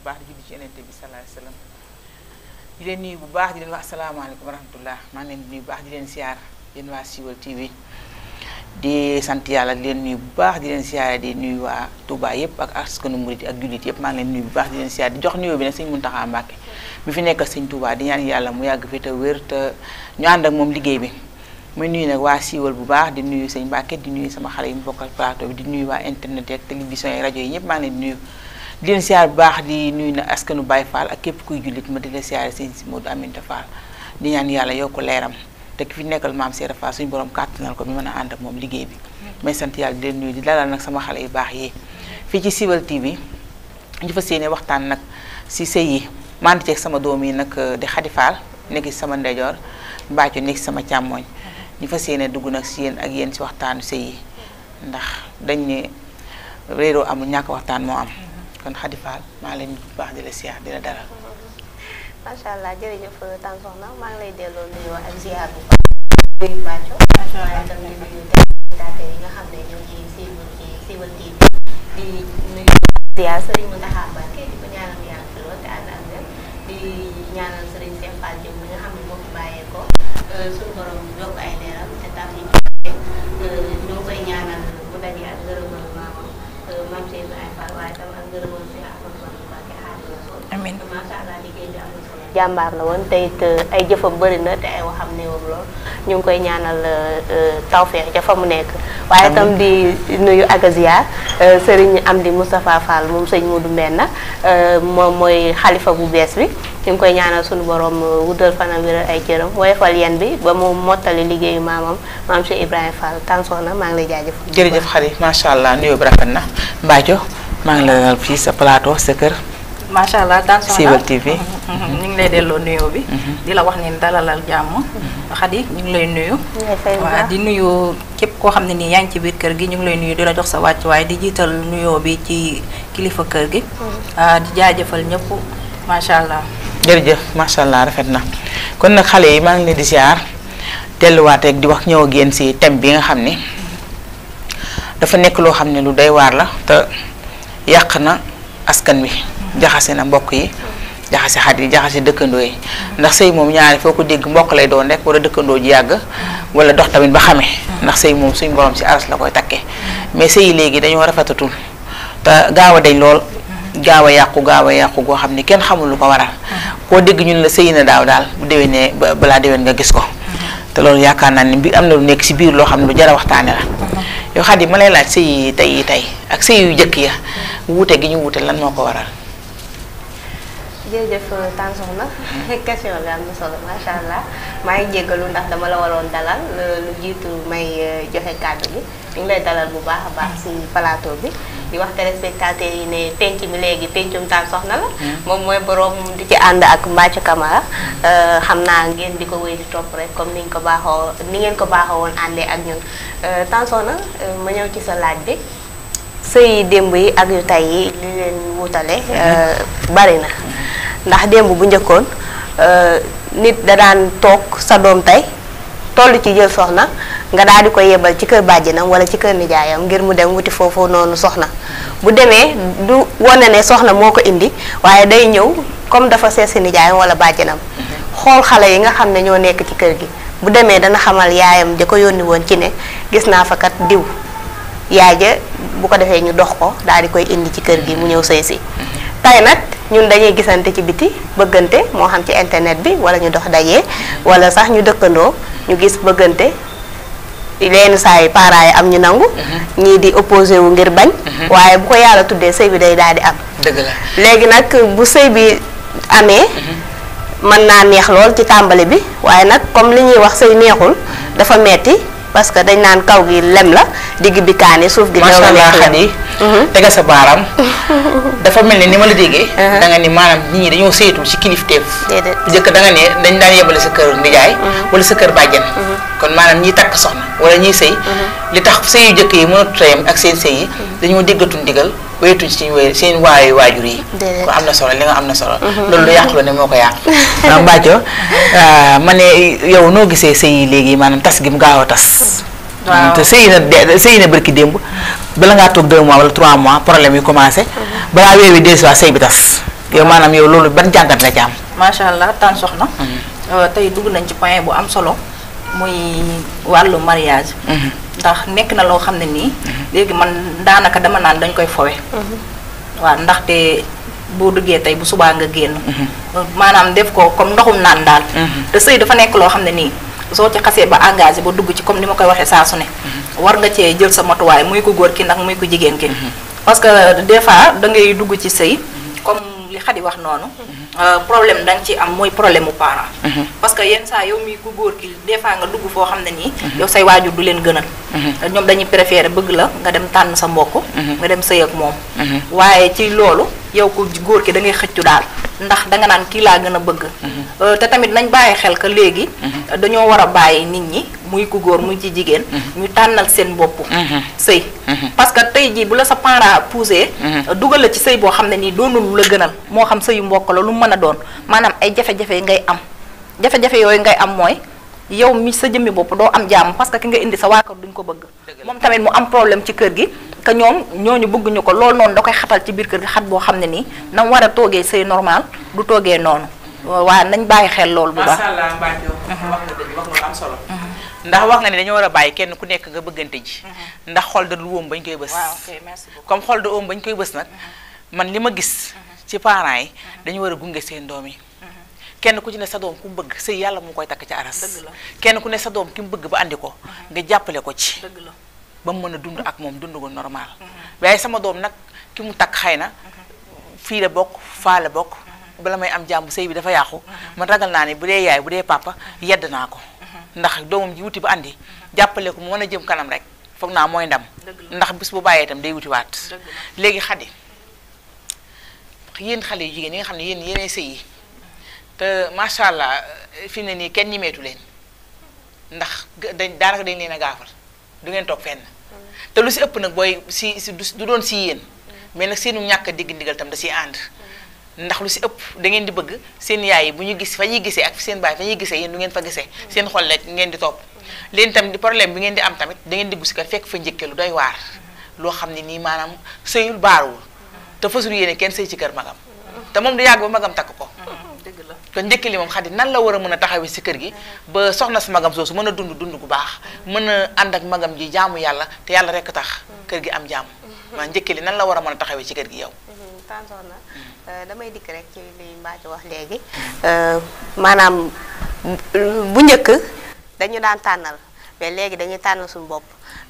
baax di julli ci Yonent bi sallallahu alayhi wasallam di leen nuyu bu baax di leen wax asalaamaaleykum wa rahmatullah maa ngi leen di nuyu bu baax di leen siyaar yéen waa Siweul TV di sant yàlla di leen nuyu bu baax di leen siyaare di nuyu waa Touba yëpp ak askanu murit ak jullit yëpp maa ngi leen nuyu bu baax di leen siyaare di jox nuyoo bi nag sëñ Muntaxa Mbàkke bi fi nekk sëñ Touba di ñaan yàlla mu yàgg fi te wér te ñu ànd ak moom liggéey bi muy nuyu nag waa Siweul bu baax di nuyu sëñ Mbàkke di nuyu sama xale yi mu bokkal plateau bi di nuyu waa internet ak télévision yi rajo yi ñëpp maa ngi leen di nuyu di leen siyaar bu baax di nuyu na askanu Baye Fall ak képp kuy jullit ma di la siyaare sëñ si Modou Aminta Fall di ñaan yàlla yokk leeram te ki fi nekkal maam Seera Fall suñu borom kàttanal ko mi mën a ànd ak moom liggéey bi may sant yàlla di leen nuyu di dalal nag sama xale yu baax yi fii ci Siweul TV ñu fas yéene waxtaan nag si sëy yi mandi ceeg sama doom yi nag di Xadi Fall nekk si sama ndeyjoor Mbacco nekk si sama càmmooñ ñu fas yéene dugg nag si yéen ak yéen si waxtaanu sëy yi ndax dañ ne réeroo amul ñàkk waxtaan moo am kon Xadi Fall maa ngi leen bu baax di la siyaar di la dalal. macha allah jërëjëf Tante Soxna maa ngi lay delloo nuyoo ak ziar bu baax. nuyu Mbacco. macha allah waaye tamit nuyu téléspectateurs yi nga xam ne ñoo ngi suivre ci Siweul TV di nuyu ziar Serigne Mountakha Mbacké di ko ñaanal yàlla fi lool te ànd ak dem di ñaanal Serigne Cheikh Fall Diop mi nga xam ne moo fi bàyyeekoo suñu borom yokk ay leeram te tax yi ñoo koy ñaanal mu daje ak ngërëmal maamam maam Cheikh Ibrahima Fall waaye tam ak ngërëmal Cheikh Ahmadou Mbacké Xaadimu Rasuul. amiin macha allah liggéey bi am na solo. jàmbaar la woon te it ay jëfam bëri na te ay waxam néewam lool ñu ngi koy ñaanal tawfeex ca fa mu nekk. waaye itam di nuyu ak ziar Serigne Amdi Moustapha Fall moom sëñ Modou Mbenn moom mooy xalifa bu bees bi ñu ngi koy ñaanal suñu borom wuddal fanam wéral ay cëram woyofal yen bi ba mu mottali liggéeyu maamam maam Cheikh Ibrahima Fall Tante Soxna maa ngi lay jaajëfal. jërëjëf xarit macha allah nuyoo bi rafet na Mbacco maa ngi la dalal fii sa plateau sa kër. macha allah Tante Soxna Siweul TV. ñu ngi lay delloo nuyoo bi. di la wax ni dalalal jàmm. Xadi ñu ngi lay nuyu. waaw di nuyu képp koo xam ne nii yaa ngi ci biir kër gi ñu ngi lay nuyu di la jox sa wàccuwaay di jiital nuyoo bi ci kilifa kër gi. di jaajëfal ñëpp macha allah. jërëjëf macha allah rafet na kon nag xale yi maa ngi leen di ziar delluwaat rek di wax ñëw ak yéen si thème bi nga xam ne dafa nekk loo xam ne lu doy waar la te yàq na askan wi. jaxase na mbokk yi jaxase xarit yi jaxase dëkkandoo yi ndax sëy moom ñaari foo ko dégg mbokk lay doon rek wala dëkkandoo ji yàgg wala dox tamit ba xamee ndax sëy moom suñ borom si aras la koy takkee mais sëy yi léegi dañoo rafetatul te gaaw a dañ lool gaaw a yàqu goo xam ne kenn xamul lu ko waral koo dégg ñun la sëy na daaw daal bu déwénee balaa déwén nga gis ko te loolu yaakaar naa ne am na lu nekk si biir loo xam ne lu jar a waxtaane la yow Xadi ma lay laaj sëy yi tey ak sëy yu jëkk ya wuute gi ñu wuute lan moo ko waral. jërëjëf Tante Soxna question bi am na solo macha allah maa ngi jéggalu ndax dama la waroon dalal lu jiitu may joxe kàddu bi ñu ngi lay dalal bu baax a baax si plateau bi di wax téléspectateurs yi ne penc mi léegi pencum Tante Soxna la moom mooy borom di ci ànd ak Mbacco Camara xam naa ngeen di ko wéy di topp rek comme ni ngeen ko baaxoo woon àndee ak ñun Tante Soxna ma ñëw ci sa laaj bi sëy démb yi ak yu tey yi li leen wutale bari na ndax démb bu njëkkoon nit da daan toog sa doom tey toll ci jël soxna nga daal di ko yebal ci kër bàjjenam wala ci kër nijaayam ngir mu dem wuti foofu noonu soxna bu demee du wane ne soxna moo ko indi waaye day ñëw comme dafa seet si nijaayam wala bàjjenam xool xale yi nga xam ne ñoo nekk ci kër gi bu demee dana xamal yaayam ja ko yónni woon ci ne gis naa fa kat diw yaay ja bu ko defee ñu dox ko daal di koy indi ci kër gi mu ñëw sëy si tey nag ñun dañuy gisante ci biti bëggante moo xam ci internet bi wala ñu dox dajee wala sax ñu dëkkandoo ñu gis bëggante leen saa yi parents yi am ñu nangu ñii di opposé wu ngir bañ waaye bu ko yàlla tuddee sëy bi day daal di am dëgg la léegi nag bu sëy bi amee mën naa neex lool ci tàmbali bi waaye nag comme li ñuy wax sëy neexul dafa metti parce que dañ naan kaw gi lem la digg bi kaani suuf gi macha allah Xadi tega sa baaraam dafa mel ni ma la déggee da nga ni maanaam nit ñi dañoo sëyatul ci kilifteef jëkk da nga ne dañ daan yebale sa kër ndijaay wala sa kër bàjjen kon maanaam ñiy takk soxna wala ñiy sëy li tax sëy yu jëkk yi mënatut a yem ak seen sëy yi dañoo déggatul ndigal wéetuñ ci seen waayu waajur yi ko am na solo li nga am na solo loolu lu yàqu la ne moo ko yàq Mbacco ma ne yow noo gisee sëy yi léegi maanaam tas gi mu gaaw a tas te sëy na bërki démb bala ngaa toog 2 mois wala 3 mois problème yi commencé balaa weer wi dellusi waa sëy bi tas yow maanaam yow loolu ban jàngat nga ci am. macha allah tan soxna. tey dugg nañ ci point bu am solo muy wàllu mariage. ndax nekk na loo xam ne nii. léegi man daanaka dama naan dañ koy fowe. waaw ndaxte boo duggee tey bu subaa nga génn. maanaam def ko comme ndoxum naan daal. te sëy dafa nekk loo xam ne nii soo ci xasee ba engagé ba dugg ci comme ni ma koy waxee saa su ne. war nga cee jël sa matuwaay muy ko góor ki nag muy ko jigéen ki. parce que des fois da ngay dugg ci sëy comme li Xadi wax noonu. problème da nga ci am mooy problème mu parent. parce que yenn saa yow mi ku góor ki des fois nga dugg foo xam ne nii. yow say waajur du leen gënal. ñoom dañuy préférer bëgg la nga dem tànn sa mbokk. nga dem sëy ak moom. waaye ci loolu yow ku góor ki da ngay xëccu daal ndax danga naan kii laa gën a bëgg. te tamit nañ bàyyi xel que léegi. dañoo war a bàyyi nit ñi muy ku góor muy ci jigéen. ñu tànnal seen bopp. sëy parce que tey jii bu la sa parent poussé. dugal la ci sëy boo xam ne nii doonul lu la gënal moo xam sëyu mbokk la lu mën a doon maanaam ay jafe-jafe ngay am jafe-jafe yooyu ngay am mooy yow mi sa jëmmi bopp doo am jàmm parce que ki nga indi sa waa kër duñ ko bëgg. moom tamit mu am problème ci kër gi que ñoom ñooñu bëgguñu ko loolu noonu da koy xatal ci biir kër gi xat boo xam ne nii na war a toogee sëy normal du toogee noonu waaw nañ bàyyi xel loolu bu baax. macha allah Mbathio wax nga dëgg wax nga am solo. ndax wax nga ne dañoo war a bàyyi kenn ku nekk nga bëggante ji. ndax xol da du wóom bañ koy bës. waaw ok merci beaucoup. comme xol da wóom bañ koy bës nag man li ma gis ci parents yi dañu war a gunge seen doom yi. kenn ku ci ne sa doom ku mu bëgg sëy yàlla mu koy takk ci aras. kenn ku ne sa doom ki mu bëgg ba andi ko nga jàppale ko ci. ba mu mën a dund ak moom dund ko normal. waaye sama doom nag ki mu takk xëy na fii la bokk faa la bokk. bala may am jàmm sëy bi dafa yàqu. man ragal naa ne bu dee yaay bu dee papa yedd naa ko. ndax doomam ji wuti ba andi jàppale ko mu mën a jëm kanam rek foog naa mooy ndam. ndax bis bu bàyyee itam day wuti waat. léegi Xadi yéen xale yu jigéen yi nga xam ne yéenay sëy yi te macha allah fi mu ne nii kenn ñimeetu leen ndax daanaka dañ leen a gaafal du ngeen toog fenn. te lu si ëpp nag booy si du doon si yéen mais nag seenu ñàkk a digg ndigal tam da siy ànd. ndax lu si ëpp da ngeen di bëgg seen yaay yi bu ñu gis fa ñuy gisee ak seen baay fa ñuy gisee yéen du ngeen fa gisee seen xol rek ngeen di topp leen tam di problème bi ngeen di am tamit da ngeen di gis kat fekk fa njëkkee lu doy waar loo xam ne nii maanaam sëyul baaruwul te fasul yéene kenn sëy ci kër magam te moom du yàgg ba magam takk ko. dëgg la kon njëkkee li moom Xadi nan la war a mën a taxawee si kër gi ba soxna si magam soosu mën a dund gu baax mën a ànd ak magam ji jaamu yàlla te yàlla rek tax kër gi am jàmm maa njëkkee li nan la war a mën a taxawee ci kër gi yow. damay dikk rek ci li Mbathio wax léegi maanaam bu njëkk dañu daan tànnal mais léegi dañuy tànnal suñu bopp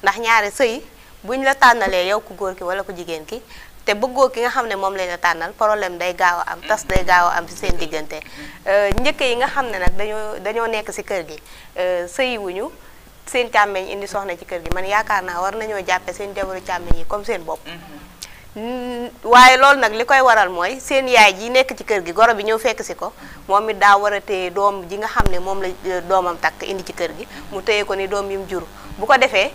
ndax ñaari sëy buñ la tànnalee yow ku góor ki wala ku jigéen ki te bëggoo ki nga xam ne moom lañ la tànnal problème day gaaw a am tas day gaaw a am ci seen diggante njëkk yi nga xam ne nag dañoo nekk ci kër gi sëyi wuñu seen càmmeñ indi soxna ci kër gi man yaakaar naa war nañoo jàppe seen jabaru càmmeñ yi comme seen bopp. waaye loolu nag li koy waral mooy seen yaay ji nekk ci kër gi goro bi ñëw fekk si ko moom it daa war a téye doom ji nga xam ne moom la doomam takk indi ci kër gi mu téye ko ni doom yi mu jur bu ko defee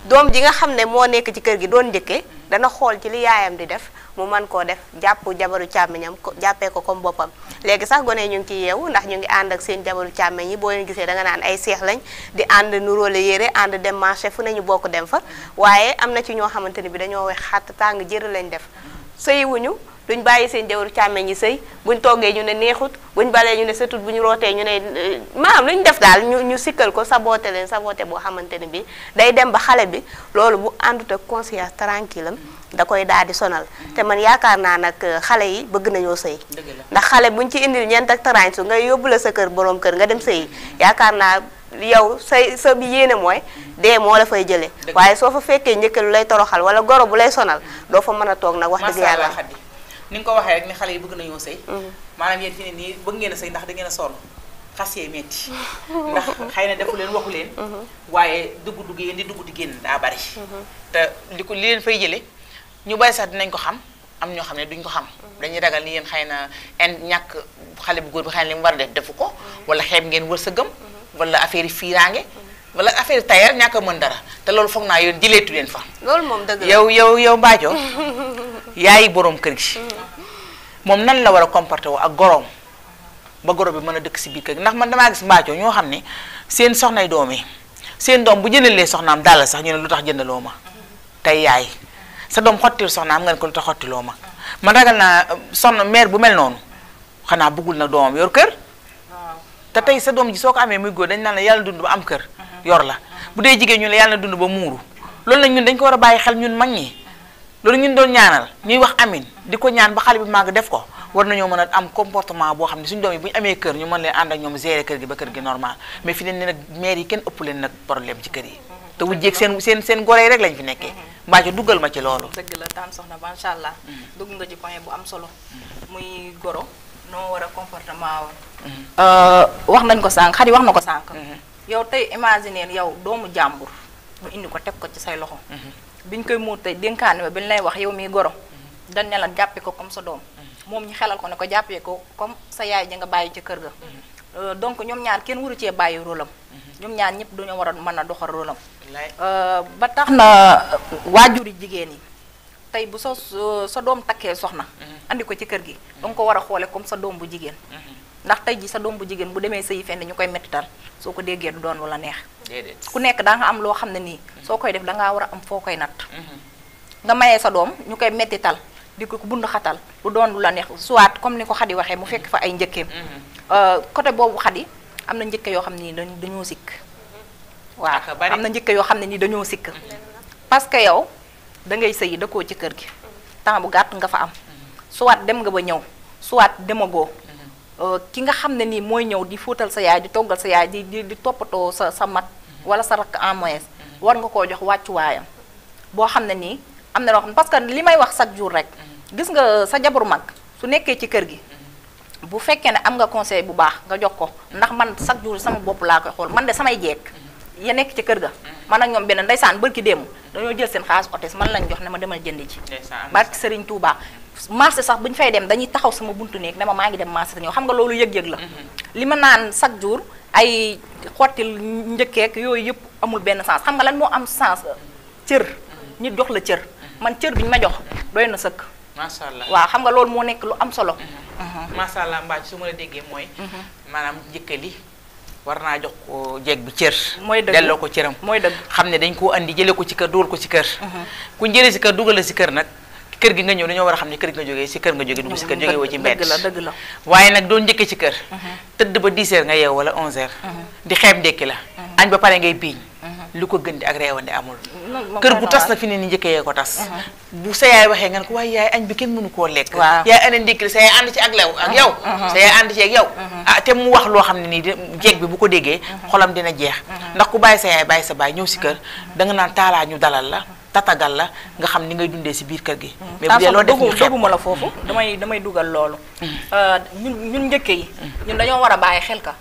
doom ji nga xam ne moo nekk ci kër gi doon njëkkee dana xool ci li yaayam di def mu mën koo def jàpp jabaru càmmiñam jàppee ko comme boppam léegi sax gone ñu ngi ci yeewu ndax ñu ngi ànd ak seen jabaru càmmiñ yi boo leen gisee da nga naan ay seex lañ di ànd nuróole yére ànd dem marché fu nañu bokk dem fa waaye am na ci ñoo xamante ni bi dañoo wex xatt tàng jër lañ def sëyiwuñu duñ bàyyi seen jabaru càmmiñ yi sëy buñ toggee ñu ne neexut buñ balee ñu ne setut bu ñu rootee ñu ne maanaam lu ñu def daal ñu sikkal ko saboote leen saboote boo xamante ni bi day dem ba xale bi loolu bu àndut ak conscience tranquille am da koy daal di sonal te man yaakaar naa nag xale yi bëgg nañoo sëy ndax xale buñ ci indil ñeent ak tarañ su ngay yóbbu la sa kër boroom kër nga dem sëy yaakaar naa yow sa bi yéene mooy dee moo la fay jëlee waaye soo fa fekkee njëkk lu lay toroxal wala goro bu lay sonal doo fa mën a toog nag wax dëgg yàlla ni nga ko waxee rek ni xale yi bëgg nañoo sëy maanaam yéen fi ne nii bëgg ngeen a sëy ndax da ngeen a sonn xas yee metti ndax xëy na defu leen waxu leen waaye dugg yéen di dugg di génn daa bari te li leen fay jële ñu bari sax dinañ ko xam am ñoo xam ne duñ ko xam dañuy ragal ni yéen xëy na ñàkk xale bu góor bi xëy na li mu war a def defu ko wala xeeb ngeen wërsëgam wala affaire yi fiiraange wala affaire yi tailleur ñàkk a mën dara te loolu foog naa yoon jëleetu leen fa loolu moom dëgg la yow Mbathio yaay boroom kër gi moom nan la war a comporté woo ak goroom ba goro bi mën a dëkk si biir kër gi ndax man damaa gis Mbathio ñoo xam ne seen soxnay doom yi seen doom bu jëndalee soxnaam daal sax ñu ne lu tax jëndaloo ma tey yaay sa doom xottil soxnaam nga ne ko lu tax xottiloo ma man ragal naa sonn mère bu mel noonu xanaa bëggul na doomam yor kër te tey sa doom ji soo ko amee muy góor dañ naan la yàlla dund ba am kër yor la bu dee jigéen ñu la yàlla dund ba muuru loolu nag ñun dañ ko war a bàyyi xel ñun mag ñi loolu ñun doon ñaanal ñuy wax amin di ko ñaan ba xale bi màgg def ko war nañoo mën a am comportement boo xam ne suñu doom yi bu ñu amee kër ñu mën leen ànd ak ñoom gérer kër gi ba kër gi normal mais fi ne nag maire yi kenn ëpp leen nag problème ci kër yi te wujjeeg seen gore yi rek lañ fi nekkee mbaa ci duggal ma ci loolu dëgg la daan soxna macha allah dugg nga ci point bu am solo muy goro noo war a comportement wax nañ ko sànq xadi wax na ko sànq yow tey imaginer yow doomu jàmbur ñu indi ko teg ko ci say loxo biñ koy muur tey dénkaane ba biñ lay wax yow mii goro dañ ne la jàppe ko comme sa doom moom ñu xelal ko ne ko jàppee ko comme sa yaay ja nga bàyyi ci kër ga donc ñoom ñaar kenn waru cee bàyyi rôlam ñoom ñaar ñëpp dañoo war a mën a doxal rôlam ba tax na waajuri jigéen yi tey bu sa doom takkee soxna andi ko ci kër gi danga ko war a xoole comme sa doom bu jigéen ndax tey ji sa doom bu jigéen bu demee sëyi fenn ñu koy mettital soo ko déggee du doon lu la neex ku nekk daa nga am loo xam ne nii soo koy def dangaa war a am foo koy natt nga mayee sa doom ñu koy mettital di ko bund xatal bu doon lu la neex soit comme ni ko Xadi waxee mu fekk fa ay njëkkeem côté boobu Xadi am na njëkke yoo xam ne nii dañoo sikk waaw am na njëkke yoo xam ne nii dañoo sikk parce que yow da ngay sëyi dëkkoo ci kër gi temps bu gàtt nga fa am soit dem nga ba ñëw soit demagoo ki nga xam ne nii mooy ñëw di fóotal sa yaay di toggal sa yaay di toppatoo sa mat wala sa rakk en moyenne war nga koo jox wàccuwaayam boo xam ne nii am na loo xam ne parce que li may wax chaque jour rek gis nga sa jabaru mag su nekkee ci kër gi bu fekkee ne am nga conseil bu baax nga jox ko ndax man chaque jour sama bopp laa koy xool man de samay jeeg ya nekk ci kër ga man ak ñoom benn ndeysaan bërki démb dañoo jël seen xaalis otes man lañ jox ne ma demal jënd ji barki Serigne Touba marché sax bu ñu fay dem dañuy taxaw sama buntu néeg ne ma maa ngi dem marché ñëw xam nga loolu yëg-yëg la li ma naan chaque jour ay xottil njëkkeek yooyu yëpp amul benn sens xam nga lan moo am sens cër nit jox la cër man cër bi ñu ma jox doy na sëkk macha allah waaw xam nga loolu moo nekk lu am solo macha allah mbaa su ma la déggee mooy maanaam njëkkali war naa jox ko jeeg bi cër mooy dëgg delloo ko cëram mooy dëgg xam ne dañ koo andi jële ko ci kër dugal ko ci kër ku jëlee si kër dugal la si kër nag kër gi nga ñëw dañoo war a xam ne kër gi nga jógee si kër nga jógee dugg si kër jógee woo ci mbedd dëgg la waaye nag doon njëkkee ci kër tëdd ba 10 heures nga yeew wala 11 heures di xeeb ndékki la añ ba pare ngay biiñ lu ko gën di ak reewande amul kër gu tas na fi ne ni njëkkee yee ko tas bu sa yaay waxee nga ne ko waaye yaay añ bi kenn mënu koo lekk yaay ana ndékki la sa yaay ànd ci ak lew ak yow sa yaay ànd ci ak yow ah te mu wax loo xam ne nii jeeg bi bu ko déggee xolam dina jeex ndax ku bàyyi sa yaay bàyyi sa baay ñëw si kër da nga naan taalaa ñu dalal la tatagal la nga xam ni ngay dundee si biir kër gi mais bu dee loo def ñu xeeb doguma la foofu damay dugal loolu ñun njëkke yi ñun dañoo war a bàyyi xel ka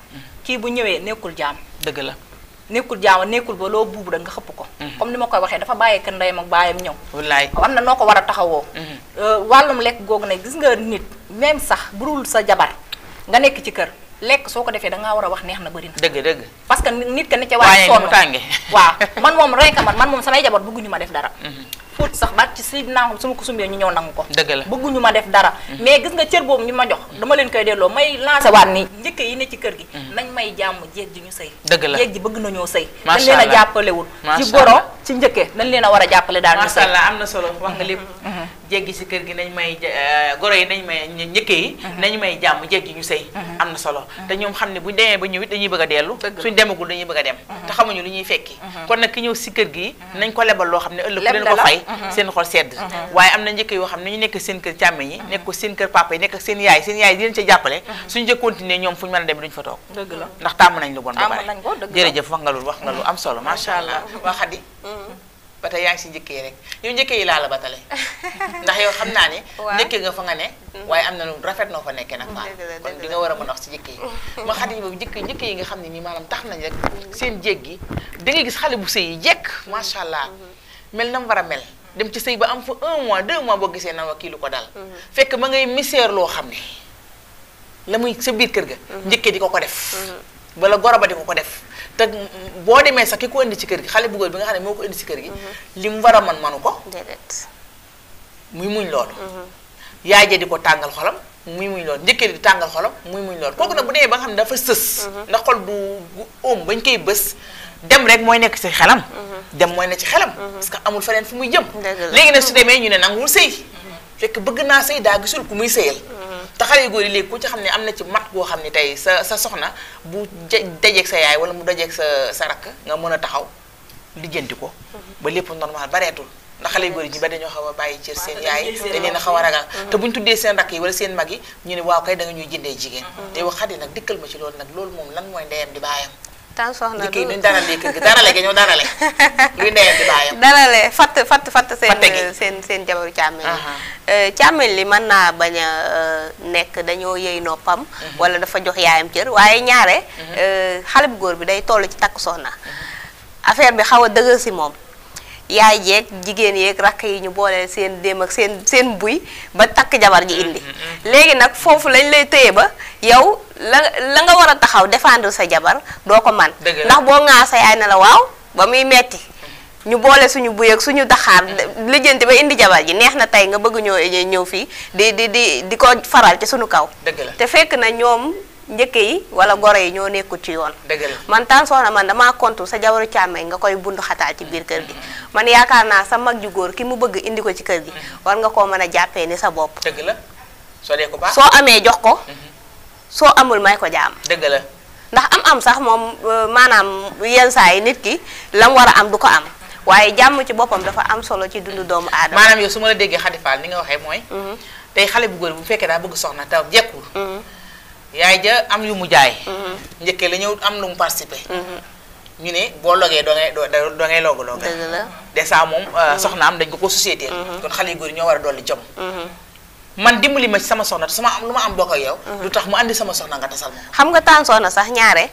kii bu ñëwee nekkul jaam dëgg la nekkul jaam nekkul ba loo buubu da nga xëpp ko comme ni ma koy waxee dafa bàyyee kër ndeyam ak baayam ñëw wallaay am na noo ko war a taxawoo wàllum lekk googu nag gis nga nit même sax burul sa jabar nga nekk ci kër lekk soo ko defee da ngaa war a wax neex na bëri na dëgg parce que nit ka ne ca waa sonn waaw man moom rek man moom samay jabar bëgguñu ma def dara fóot sax ba ci si naam su ma ko sumbee ñu ñëw nangu ko dëgg la bëgguñu ma def dara mais gis nga cër boobu ñu ma jox dama leen koy delloo may lancé waat ni njëkk yi ne ci kër gi nañ may jàmm jéeg ji ñu sëy dëgg la jéeg ji bëgg nañoo sëy dañ leen a jàppalewul ci goro ci njëkke dañ leen a war a jàppale daal ñu sëy macha allah am na solo wax nga lépp jéeg gi si kër gi nañ may goro yi nañ may njëkke yi nañ may jàmm jéeg ji ñu sëy am na solo te ñoom xam ne buñ demee ba ñëw it dañuy bëgg a dellu suñ demagul dañuy bëgg a dem te xamuñu lu ñuy fekki kon nag ki ñëw si kër gi nañ ko lebal loo xam ne ëllëg leen ko fay seen xol sedd waaye am na njëkk yoo xam ne ñu nekk seen kër càmmeñ yi nekk ko seen kër papa yi nekk seen yaay di leen ca jàppale suñu ca continuer ñoom fu ñu mën a dem duñu fa toog dëgg la ndax tàmm nañ lu bon ba pare dëgg jërëjëf wax nga lu am solo macha allah waa Xadi ba tey yaa ngi si njëkkee rek yow njëkkee yi laa la batale ndax yow xam naa ne njëkkee nga fa nga ne waaye am na lu rafet noo fa nekkee nag faa kon di nga war a mën a wax si njëkkee yi ma Xadi boobu njëkkee yi nga xam ne nii maanaam tax nañ rek seen jéeg gi da ngay gis xale bu sëy yi jekk macha allah mel na mu war a mel dem ci sëy ba am fa 1 mois 2 mois boo gisee na wa kii lu ko dal fekk ma ngay misère loo xam ne la muy sa biir kër ga njëkkee di ko def wala goro ba di ko def te boo demee sax ki ko indi ci kër gi xale bu góor bi nga xam ne moo ko indi ci kër gi li mu war a manu ko muy muñ loolu yaay ja di ko tàngal xolam muy muñ loolu njëkkee di tàngal xolam muy muñ loolu kooku nag bu demee ba nga xam ne dafa sës ndax xol du óom bañ koy bës dem rek mooy nekk ci xelam dem mooy ne ci xelam parce que amul feneen fu muy jëm léegi nag su demee ñu ne nanguwul sëy fekk bëgg naa sëy daa gisul ku muy sëyal te xale yu góor yi léegi ku ci xam ne am na ci mat goo xam ne tey sa soxna bu dajeeg sa yaay wala mu dajeeg sa rakk nga mën a taxaw lijjanti ko ba lépp normal bareetul ndax xale yu góor yi ñu ba dañoo xaw a bàyyi cër seen yaay dañ leen a xaw a ragal te buñ tuddee seen rakk yi wala seen mag yi ñu ne waaw kay da nga ñuy jëndee jigéen te wax xadi nag dikkal ma ci loolu nag loolu moom lan mooy ndeyam di baayam tan soxna du nuñ daralee kër gi darale ga ñoo darale luy ndeyam di baayam darale fatt seen jabaru càmmeñ li mën naa bañ a nekk dañoo yëy noppam wala dafa jox yaayam cër waaye ñaare xale bu góor bi day toll ci takk soxna affaire bi xaw a dëgër si moom yaay jeeg jigéen yeeg rakk yi ñu boole seen déem ak seen buy ba takk jabar ji indi léegi nag foofu lañ lay téye ba yow la nga war a taxaw défendre sa jabar doo ko man ndax boo ngaa sa yaay ne la waaw ba muy metti ñu boole suñu buy ak suñu daxaar lijjanti ba indi jabar ji neex na tey nga bëgg ñëw fii di ko faral ci suñu kaw te fekk na ñoom njëkke yi wala goro yi ñoo nekkul ci yoon man tan soxna man damaa kontu sa jabaru càmmeñ nga koy bundu xataal ci biir kër gi man yaakaar naa sa mag ju góor ki mu bëgg indi ko ci kër gi war nga koo mën a jàppee ni sa bopp dëgg la soo dee ko baax soo amee jox ko soo amul may ko jaam dëgg la ndax am sax moom maanaam yenn saa yi nit ki lam war a am du ko am waaye jàmm ci boppam dafa am solo ci dundu doomu aadama maanaam yow su ma la déggee Khady Fall ni nga waxee mooy tey xale bu góor bu fekkee daa bëgg soxna taw jekkul yaay ja am yu mu jaay njëkkee la ñëw am lu mu participé ñu ne boo logee doo ngay loogu dëgg la de ça moom soxna am dañ ko société kon xale yu góor yi ñoo war a dolli jom man dimbali ma ci sama soxna te su ma am lu ma am bokk ak yow lu tax mu andi sama soxna nga tasal ma xam nga tan soxna sax ñaare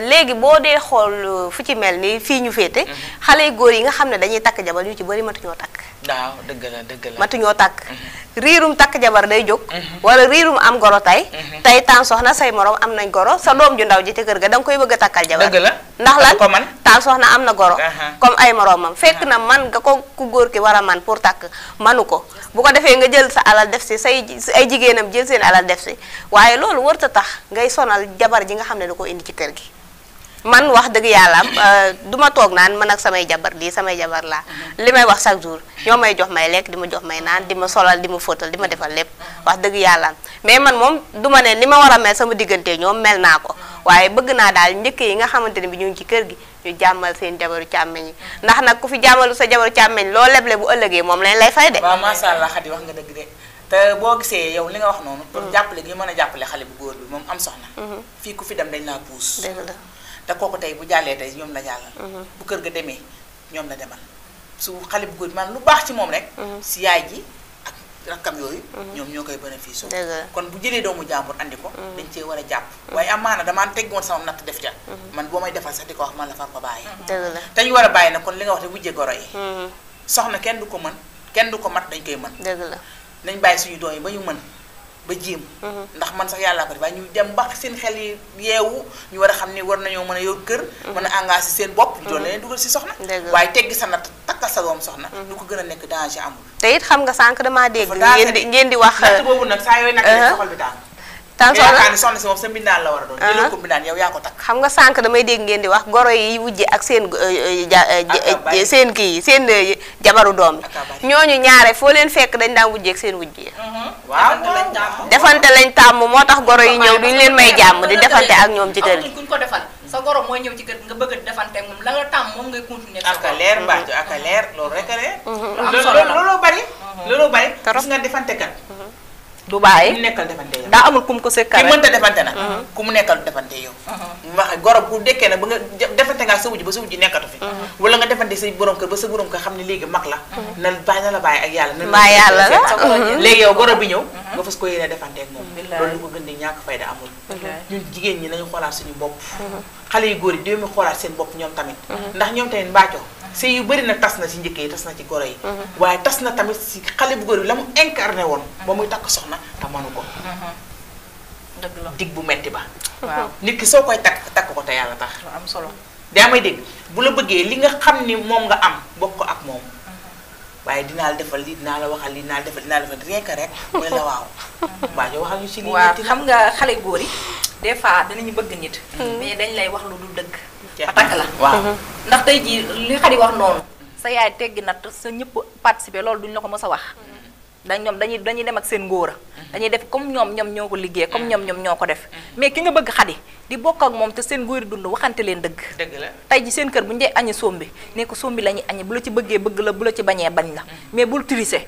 léegi boo dee xool fu ci mel ni fii ñu féete xale yu góor yi nga xam ne dañuy takk jabar ñu ci bëri matuñoo takk waaw dëgg la matuñoo takk riirum takk jabar day jóg wala riirum am goro tey tan soxna say morom am nañ goro sa doom ju ndaw ji te kër ga da nga koy bëgg a takkal jabar dëgg la ndax lan tan soxna am na goro comme ay moromam fekk na man nga ko ku góor ki war a man pour takk manu ko bu ko defee nga jël sa alal def si ay jigéenam jël seen alal def si waaye loolu warta tax ngay sonal jabar ji nga xam ne da ko indi ci kër gi man wax dëgg yàlla duma toog naan man ak samay jabar lii samay jabar laa li may wax chaque jour ñoo may jox may lekk di ma jox may naan di ma solal di ma fóotal di ma defal lépp wax dëgg yàlla mais man moom duma ne ni ma war a mel sama diggante ñoom mel naa ko waaye bëgg naa daal njëkk yi nga xamante ne bi ñu ngi ci kër gi ñu jàmmal seen jabaru càmmeñ yi ndax nag ku fi jàmmalu sa jabaru càmmeñ loo leble bu ëllëgee moom lañ lay fay de waaw masha Allah Khady wax nga dëgg de te boo gisee yow li nga wax noonu pour jàppale gi mën a jàppale xale bu góor bi moom am soxna fii ku fi dem dañ laa puus te kooku tey bu jàllee tey ñoom la jàllal bu kër ga demee ñoom la demal su xale bu góor bi maanaam lu baax ci moom rek si yaay ji ak rakkam yooyu ñoom ñoo koy bénéfice kon bu jëlee doomu jàmbur andi ko dañ cee war a jàpp waaye amaana damaa teggoon sama natt def ca man boo may defal sax di ko wax man la far ko bàyyi te ñu war a bàyyi nag kon li nga wax te wujje goro yi soxna kenn du ko mën kenn du ko mat dañ koy mën nañ bàyyi suñu doom yi ba ñu mën ba jéem ndax man sax yàllaa ko def waaye ñu dem ba seen xel yi yeewu ñu war a xam ni war nañoo mën a yor kër mën a engagé seen bopp ñu doon leen dugal si soxna waaye teggi sa natt takkal sa doom soxna lu ko gën a nekk danger amul te it xam nga sànq damaa dégg ngeen di wax natt boobu nag saa yooyu natt soxal bi daal tan soxna si moom sa mbindaan la war a doon jëloo ko mbindaan yow yaa ko takk xam nga sànq damay dégg ngeen di wax goro yi wujje ak seen seen kii seen jabaru doom yi ñooñu ñaare foo leen fekk dañ daan wujje ak seen wujje waaw defante lañ tàmm moo tax goro yi ñëw duñ leen may jàmm di defante ak ñoom ci kër gi kuñ ko defal sa goro mooy ñëw ci kër nga bëgg a defante moom la nga tàmm moom ngay continuer ak a leer mbaajo ak a leer loolu rek a leer looloo bari gis nga defante kat du bàyyi ku mu nekkal defante yow daa amul ku mu ko sekkal ki mënta defante nag ku mu nekkal defante yow wax gorob bu dekkee nag ba nga defante ngaa sa wujj ba sa wujj nekkatu fi wala nga defante sa borom kër ba sa borom kër xam ne léegi mag la na la bàyyi ak yàlla mbaa yàlla la léegi yow gorob bi ñëw nga fas ko yéene defante ak moom loolu lu ko gën di ñàkk fayda amul ñun jigéen ñi nañu xoolaat suñu bopp xale yu góor yi déemi xoolaat seen bopp ñoom tamit ndax ñoom tamit mbaaco sëy yu bëri nag tas na ci njëkk yi tas na ci goro yi waaye tas na tamit ci xale bu góor bi la mu incarné woon ba muy takk soxna te manu ko dëgg la dig bu metti ba waaw nit ki soo koy takk ko te yàlla tax am solo daa may dégg bu la bëggee li nga xam ni moom nga am bokk ko ak moom waaye dinaa la defal lii dinaa la waxal lii dinaa la defal rien que rek mu ne la waaw waa jo waxal ñu ci lii waaw xam nga xale góor yi des fois danañu bëgg nit mais dañ lay wax lu dul dëgg ba takk la waaw ndax tey jii li Khady wax noonu sa yaay teggi natt sa ñëpp participer loolu duñ la ko mës a wax dañuy dem ak seen ngóora dañuy def comme ñoom ñoo ko liggéey comme ñoom ñoo ko def mais ki nga bëgg Xadi di bokk ak moom te seen ngóori dund waxante leen dëgg la tey ji seen kër bu ñu dee añi sombi ne ko sombi la ñuy añi bu la ci bëggee bëgg la bu la ci bañee bañ la mais bul tricher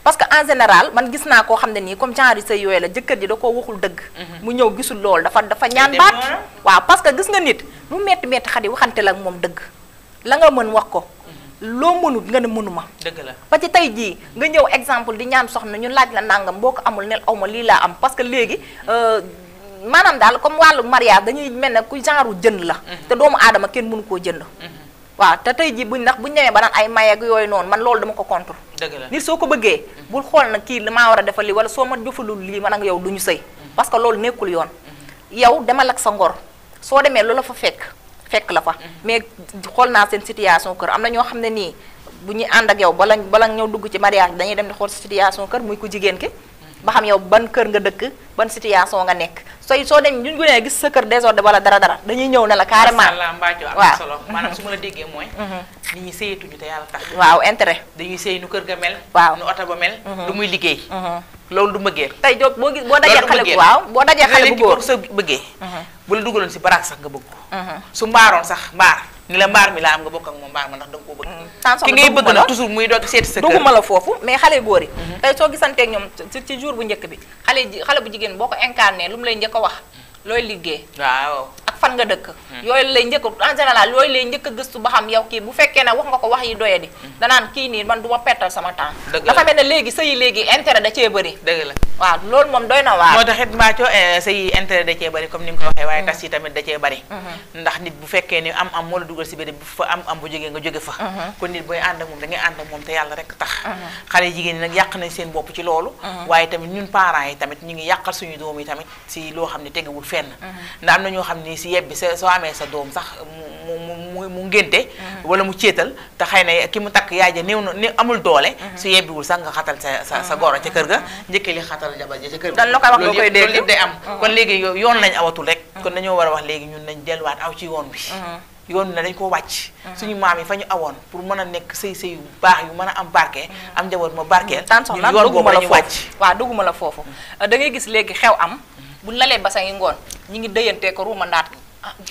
parce que en général man gis naa koo xam ne nii comme genre sëy yooyu la jëkkër ji da koo waxul dëgg mu ñëw gisul loolu dafa ñaan baat waaw parce que gis nga nit lu metti Xadi waxante la ak moom dëgg la nga mën wax ko loo mënut nga ne mënuma dëgg la ba ci tey jii nga ñëw exemple di ñaan soxna ñu laaj la nangam boo ko amul nel aw ma lii laa am parce que léegi maanaam daal comme wàllu mariage dañuy mel ne ku genre jënd la te doomu aadama kenn mënu koo jënd waaw te tey jii buñ ñëwee ba naan ay may ak yooyu noonu man loolu dama ko contre dëgg la nit soo ko bëggee bul xool na kii li maa war a defal lii wala soo ma jëfalul lii man ak yow du ñu sëy parce que loolu nekkul yoon yow demal ak sa ngor soo demee loolu la fa fekk la fa mais xool naa seen situation kër am na ñoo xam ne nii bu ñuy ànd ak yow bala ñëw dugg ci mariage dañuy dem di xool situation kër muy ku jigéen ki ba xam yow ban kër nga dëkk ban situation nga nekk soo dem ñu gënee gis sa kër désordre wala dara dañuy ñëw ne la carrément waaw solo maanaam su ma la déggee mooy nit ñi sëyatuñu te yàlla tax waaw intérêt dañuy sëy nu kër ga mel waaw nu oto ba mel lu muy liggéey loolu du bëggee tey jóg boo dajee xale waaw boo dajee xale bu góor sa bëggee bu la dugaloon si baraak sax nga bëgg ko su mbaaroon sax mbaar ni la mbaar mi laa am nga bokk ak moom mbaar ma ndax da nga koo bëgg ki ngay bëgg nag toujours muy doog seeti sa kër dugguma la foofu mais xale góor yi tey soo gisanteeg ñoom ci jour bu njëkk bi xale bu jigéen boo ko incarné lu mu lay njëkk a wax looy liggéey waaw ak fan nga dëkk yooyu lay njëkk en général yooyu lay njëkk a gëstu ba xam yow kii bu fekkee ne wax nga ko wax yi doye di danaan kii nii man du ma pertal sama temps dafa mel ne léegi sëyi léegi intérêt da cee bëri dëgg la waaw loolu moom doy na waar moo tax it Mbathio sëyi intérêt da cee bëri comme ni nga ko waxee waaye tas yi tamit da cee bëri ndax nit bu fekkee ni am moo la dugal si biir bu fa am bu jógee nga jóge fa kon nit booy ànd ak moom da ngay ànd ak moom te yàlla rek tax xale jigéen ñi nag yàq nañ seen bopp ci loolu waaye tamit ñun parents yi tamit ñu ngi yàqal suñu doom yi tamit si loo xam ne tegewul fenn ndax am na ñoo xam ni si yebbi soo amee sa doom sax mu ngénte wala mu céetal te xëy na ki mu takk yaay ja néew na amul doole su yebbiwul sax nga xatal sa goro ca kër ga njëkkee li xatal jabar ja ca kër ga loolu yëpp day am kon léegi yoon lañ awatul rek kon dañoo war a wax léegi ñun nañ delluwaat aw ci yoon bi yoon bi ne dañ ko wàcc suñu maam yi fa ñu awoon pour mën a nekk sëy yu baax yu mën a am barke am njaboot ma barkeel ñun yoon boobu la ñu wàcc waaw dugguma la foofu da ngay gis léegi xew am buñ lalee basan yi ngoon ñi ngi dëyantee ko ruuma ndaat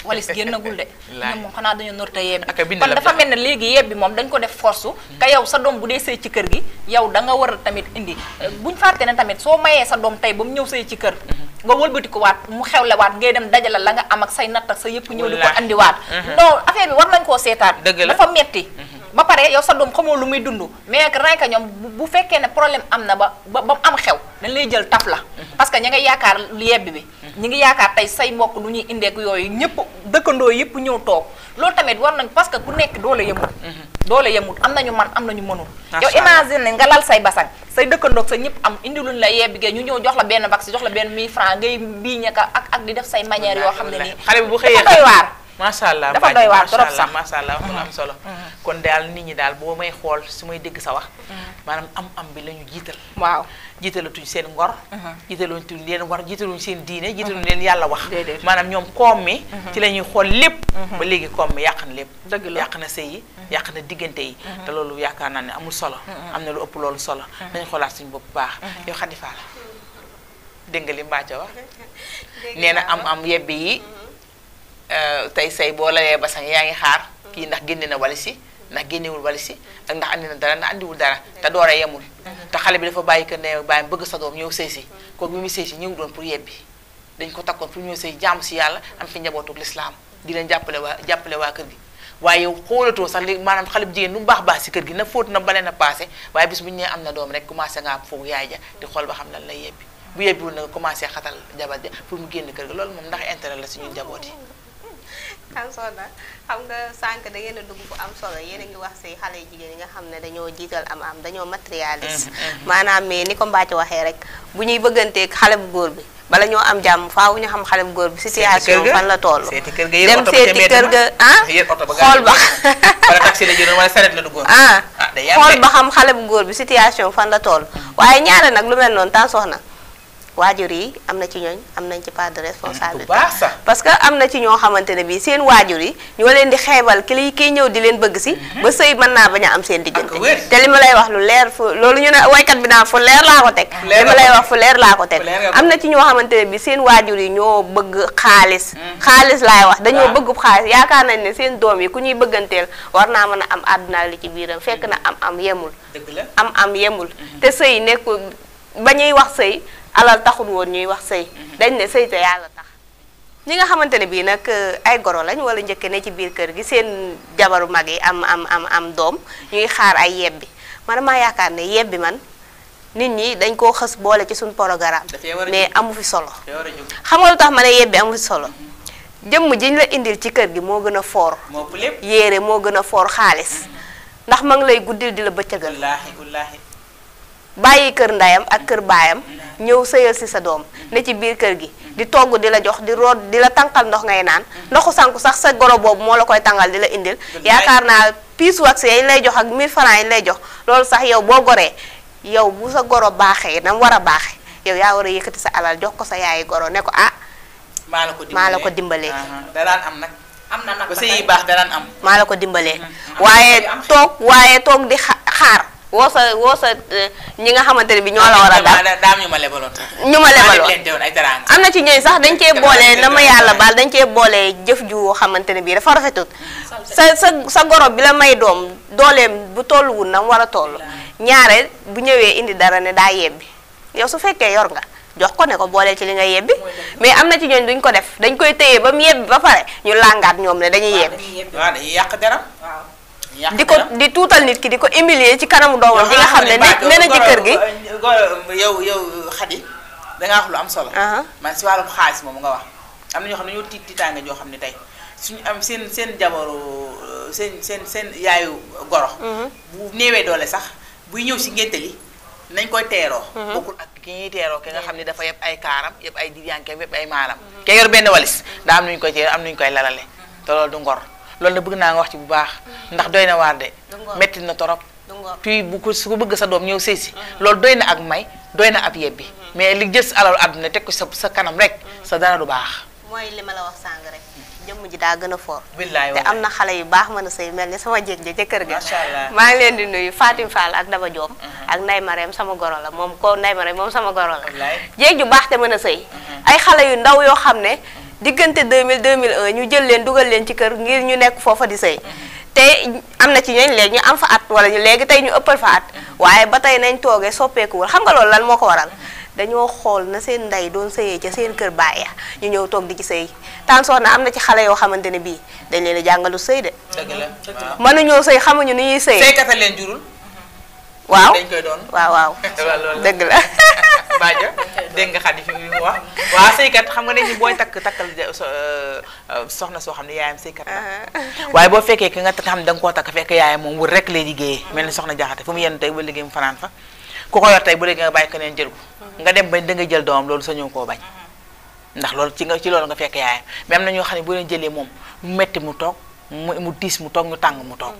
walis génnagul de ñoom moom xanaa dañoo norte yebbi kon dafa mel ne léegi yebbi moom dañ ko def force ka yow sa doom bu dee sëy ci kër gi yow da nga war a tamit indi buñ fàtte ne tamit soo mayee sa doom tey ba mu ñëw sëy ci kër nga wëlbati ko waat mu xewle waat ngay dem dajala la nga am ak say natt ak sa yëpp ñëw di ko andiwaat non affaire bi war nañ koo seetaat dafa metti ba pare yow sa doom xamoo lu muy dund mais renka ñoom bu fekkee ne problème am na ba mu am xew dañ lay jël taf la parce que ña nga yaakaar yebbi bi ñi ngi yaakaar tey say mbokk lu ñuy indeek yooyu ñëpp dëkkandoo yëpp ñëw toog loolu tamit war nañ parce que ku nekk doole yemut am nañu man am nañu mënul yow imagine nga lal say basang say dëkkandoog sa ñëpp am indi luñ la yebbi gee ñu ñëw jox la benn vax jox la benn 1000 francs ngay bii ñaka ak di def say manière yoo xam ne nii xale bi bu xëyee doy waar macha allah dafa doy waar trop sax macha allah wax am solo kon daal nit ñi daal boo may xool su may dégg sa wax maanaam am bi la ñu jiital waaw jiitalatuñ seen ngor jiitaluñ leen war jiitaluñ seen diine jiitaluñ leen yàlla wax maanaam ñoom koom mi ci la ñuy xool lépp ba léegi koom mi yàq na lépp dëgg la yàq na sëy yi yàq na diggante yi te loolu yaakaar naa ne amul solo am na lu ëpp loolu solo dañu xoolaat suñu bopp baax yow Khady Fall dégg nga li Mbathio wax nee na am yebbi yi tey say boo lalee basang yaa ngi xaar kii ndax génne na walisi ndax génnewul walisi ak ndax andi na dara ndax andiwul dara te doora yemul te xale bi dafa bàyyi kër ne bàyyi bëgg sa doom ñëw sëy si kooku bi mu sëy si ñëw doon pour yebbi dañ ko takkoon pour ñëw sëy jaamu si yàlla am fi njabootuk lislaam di leen jàppale waa kër gi waaye yow xoolatoo sax li maanaam xale bu jigéen lu mu baax si kër gi na fóot na bale na passé waaye bis bu ñu nee am na doom rek commencé nga foofu yaay ja di xool ba xam lan lay yebbi bu yebbiwul na nga commencé xatal jabar ja pour mu génn kër gi loolu moom ndax intérêt la suñu njaboot yi am solo xam nga sànq da ngeen a dugg fu am solo yéen a ngi wax si xale jigéen yi nga xam ne dañoo jiital am dañoo matérialiste maanaam mais ni ko Mbathio waxee rek bu ñuy bëgganteeg xale bu góor bi bala ñoo am jàmm faaw ñu xam xale bu góor bi situation fan la toll dem seeti kër ga xool ba wala taxi la jëloon wala saret la duggoon xool ba xam xale bu góor bi situation fan la toll waaye ñaare nag lu mel noonu tan soxna waajur yi am na ci ñooñ am nañ ci part de responsabilité baax sax parce que am na ci ñoo xamante ne bii seen waajur yi ñoo leen di xeebal kiy ñëw di leen bëgg si ba sëy mën naa bañ a am seen diggante te li ma lay wax lu leer fu loolu ñu ne waykat bi naan fu leer laa ko teg li ma lay wax fu leer laa ko teg am na ci ñoo xamante ne bii seen waajur yi ñoo bëgg xaalis laay wax dañoo bëgg xaalis yaakaar nañ ne seen doom yi ku ñuy bëgganteel war naa mën a am àdduna li ci biiram fekk na am yemul am yemul te sëy nekk ba ñuy wax sëy alal taxul woon ñuy wax sëy dañ ne sëy te yàlla tax ñi nga xamante ne bii nag ay goro lañ wala njëkke ne ci biir kër gi seen jabaru mag yi am doom ñuy xaar ay yebbi man damaa yaakaar ne yebbi man nit ñi dañ koo xës boole ci suñ programme mais amu fi solo xam nga lu tax ma ne yebbi amu fi solo jëmm jiñ la indil ci kër gi moo gën a foor yéere moo gën a foor xaalis ndax ma ngi lay guddil di la bëccëgal bàyyi kër ndayam ak kër baayam ñëw sëyal si sa doom ne ci biir kër gi di togg di la jox di root di la tànqal ndox ngay naan ndoxu sanku sax sa goro boobu moo la koy tàngal di la indil yaakaar naa piis wax yañ lay jox ak 1000 francs yañ lay jox loolu sax yow boo goree yow bu sa goro baaxee nam war a baaxee yow yaa war a yëkkati sa alal jox ko sa yaayi goro ne ko maa la ko dimbalee danaan am nag am na nag ba sëy yi baax danaan am maa la ko dimbalee waaye toog di xaar woo sa ñi nga xamante ne bi ñoo la war a daam ñu ma lebaloon am na ci ñooy sax dañ cee boole na ma yàlla baal dañ cee boole jëf ju xamante ne bii dafa rafetut sa goro bi la may doom dooleem bu tolluwul na mu war a toll ñaare bu ñëwee indi dara ne daa yebbi yow su fekkee yor nga jox ko ne ko booleel ci li nga yebbi mais am na ci ñooñ duñ ko def dañ koy téye ba mu yebbi ba pare ñu làngaat ñoom ne dañuy yebbi waaw dañuy yàq deram di tuutal nit ki di ko humilier ci kanamu doomam bi nga xam ne nee na ci kër gi yow Xadi dangaa wax lu am solo man si wàllum xaalis moom nga wax am na ñoo xam ne ñoo tiitaange ñoo xam ne tey suñu am seen jabaru seen yaayu goro bu néewee doole sax buy ñëw si ngénte li nañ koy teeroo bokkul ak ki ñuy teeroo ki nga xam ne dafa yëpp ay kaaram yëpp ay diyanke yëpp ay maalam ke yor benn walis daa am nuñu koy teeroo am nuñu koy lalale te loolu du ngor loolu na bëgg naa nga wax ci bu baax ndax doy na waar de metti na torop puis su ko bëgg sa doom ñëw sëy si loolu doy na ak may doy na ab yebbi mais li jël alalu àdduna teg ko sa kanam rek sa dara du baax mooy li ma la wax sàng rek jëmm ji daa gën a foor billaay te am na xale yu baax mën a sëy mel ni sama jéeg ja ca kër ga macha allah maa ngi leen di nuyu Fatim Fall ak Daba Diop ak Nday Marème sama goro la moom ko Nday Marème moom sama goro la jéeg ju baax te mën a sëy ay xale yu ndaw yoo xam ne diggante 2000 2001 ñu jël leen dugal leen ci kër ngir ñu nekk foofa di sëy te am na ci ñooñ léegi ñu am fa at wala ñu léegi tey ñu ëppal fa at waaye ba tey nañ toogee soppeekuwul xam nga loolu lan moo ko waral dañoo xool na seen ndey doon sëyee ca seen kër baay ya ñu ñëw toog di ci sëy tan soxna am na ci xale yoo xamante ne bii dañ leen a jàngalu sëy de mënuñoo sëy xamuñu ni ñuy sëy sëykata leen jurul waaw dañ koy doon waaw dëgg la Badio dégg nga Xadi fi mu wax waaw sëykat xam nga dañu booy takkal soxna soo xam ne yaayam sëykat la waaye boo fekkee ki nga xam ne da nga koo takk fekk yaayam moom wër rek lay liggéeyee mel ni soxna Jaxate fu mu yenn tey ba liggéey mu fanaan fa ku ko yor tey bu léegi nga bàyyi ko neen jël ko nga dem ba da nga jël doomam loolu sañoo koo bañ ndax loolu ci loolu nga fekk yaayam mais am na ñoo xam ne boo leen jëlee moom mu metti mu toog mu tiis mu toog ñu tàng mu toog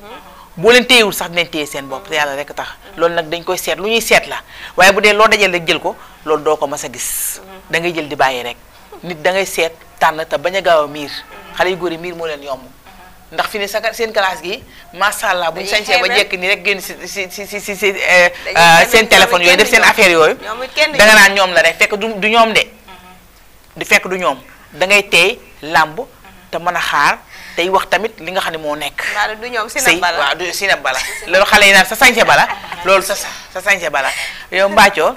boo leen téyewul sax dinañ téye seen bopp te yàlla rek tax loolu nag dañ koy seet lu ñuy seet la waaye bu dee loo dajal rek jël ko loolu doo ko mas a gis da ngay jël di bàyyi rek nit da ngay seet tànn te bañ a gaaw a miir xale yu góor yi miir moo leen yomb ndax fi ne seen classe gi macha allah bu ñu sañsee ba jekk ni rek génn si seen téléphone yooyu def seen affaire yooyu da nga naan ñoom la rek fekk du ñoom de du fekk du ñoom da ngay teey làmb te mën a xaar tey wax tamit li nga xam ne moo nekk. du ñoom sinab bala waaw du sinab bala loolu xale yi naan sa sañse bala loolu sa sañse bala yow Mbathio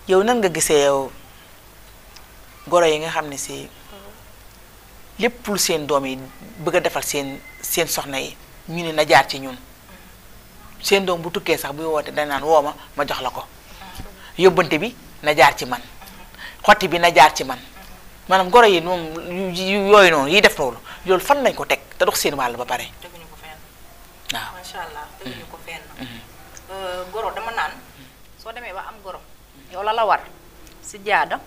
yow nan nga gisee yow goro yi nga xam ne si lépp lu seen doom yi bëgg a defal seen soxna yi ñu ne na jaar ci ñun seen doom bu tukkee sax buy woote dañ naan woo ma jox la ko yóbbante bi na jaar ci man xotti bi na jaar ci man maanaam goro yi moom yooyu noonu yi def loolu fan lañ ko teg te dox seen wàll ba pare. teguñu ko fenn. waaw macha allah teguñu ko fenn. goro dama naan soo demee ba am goro yow la war si jaada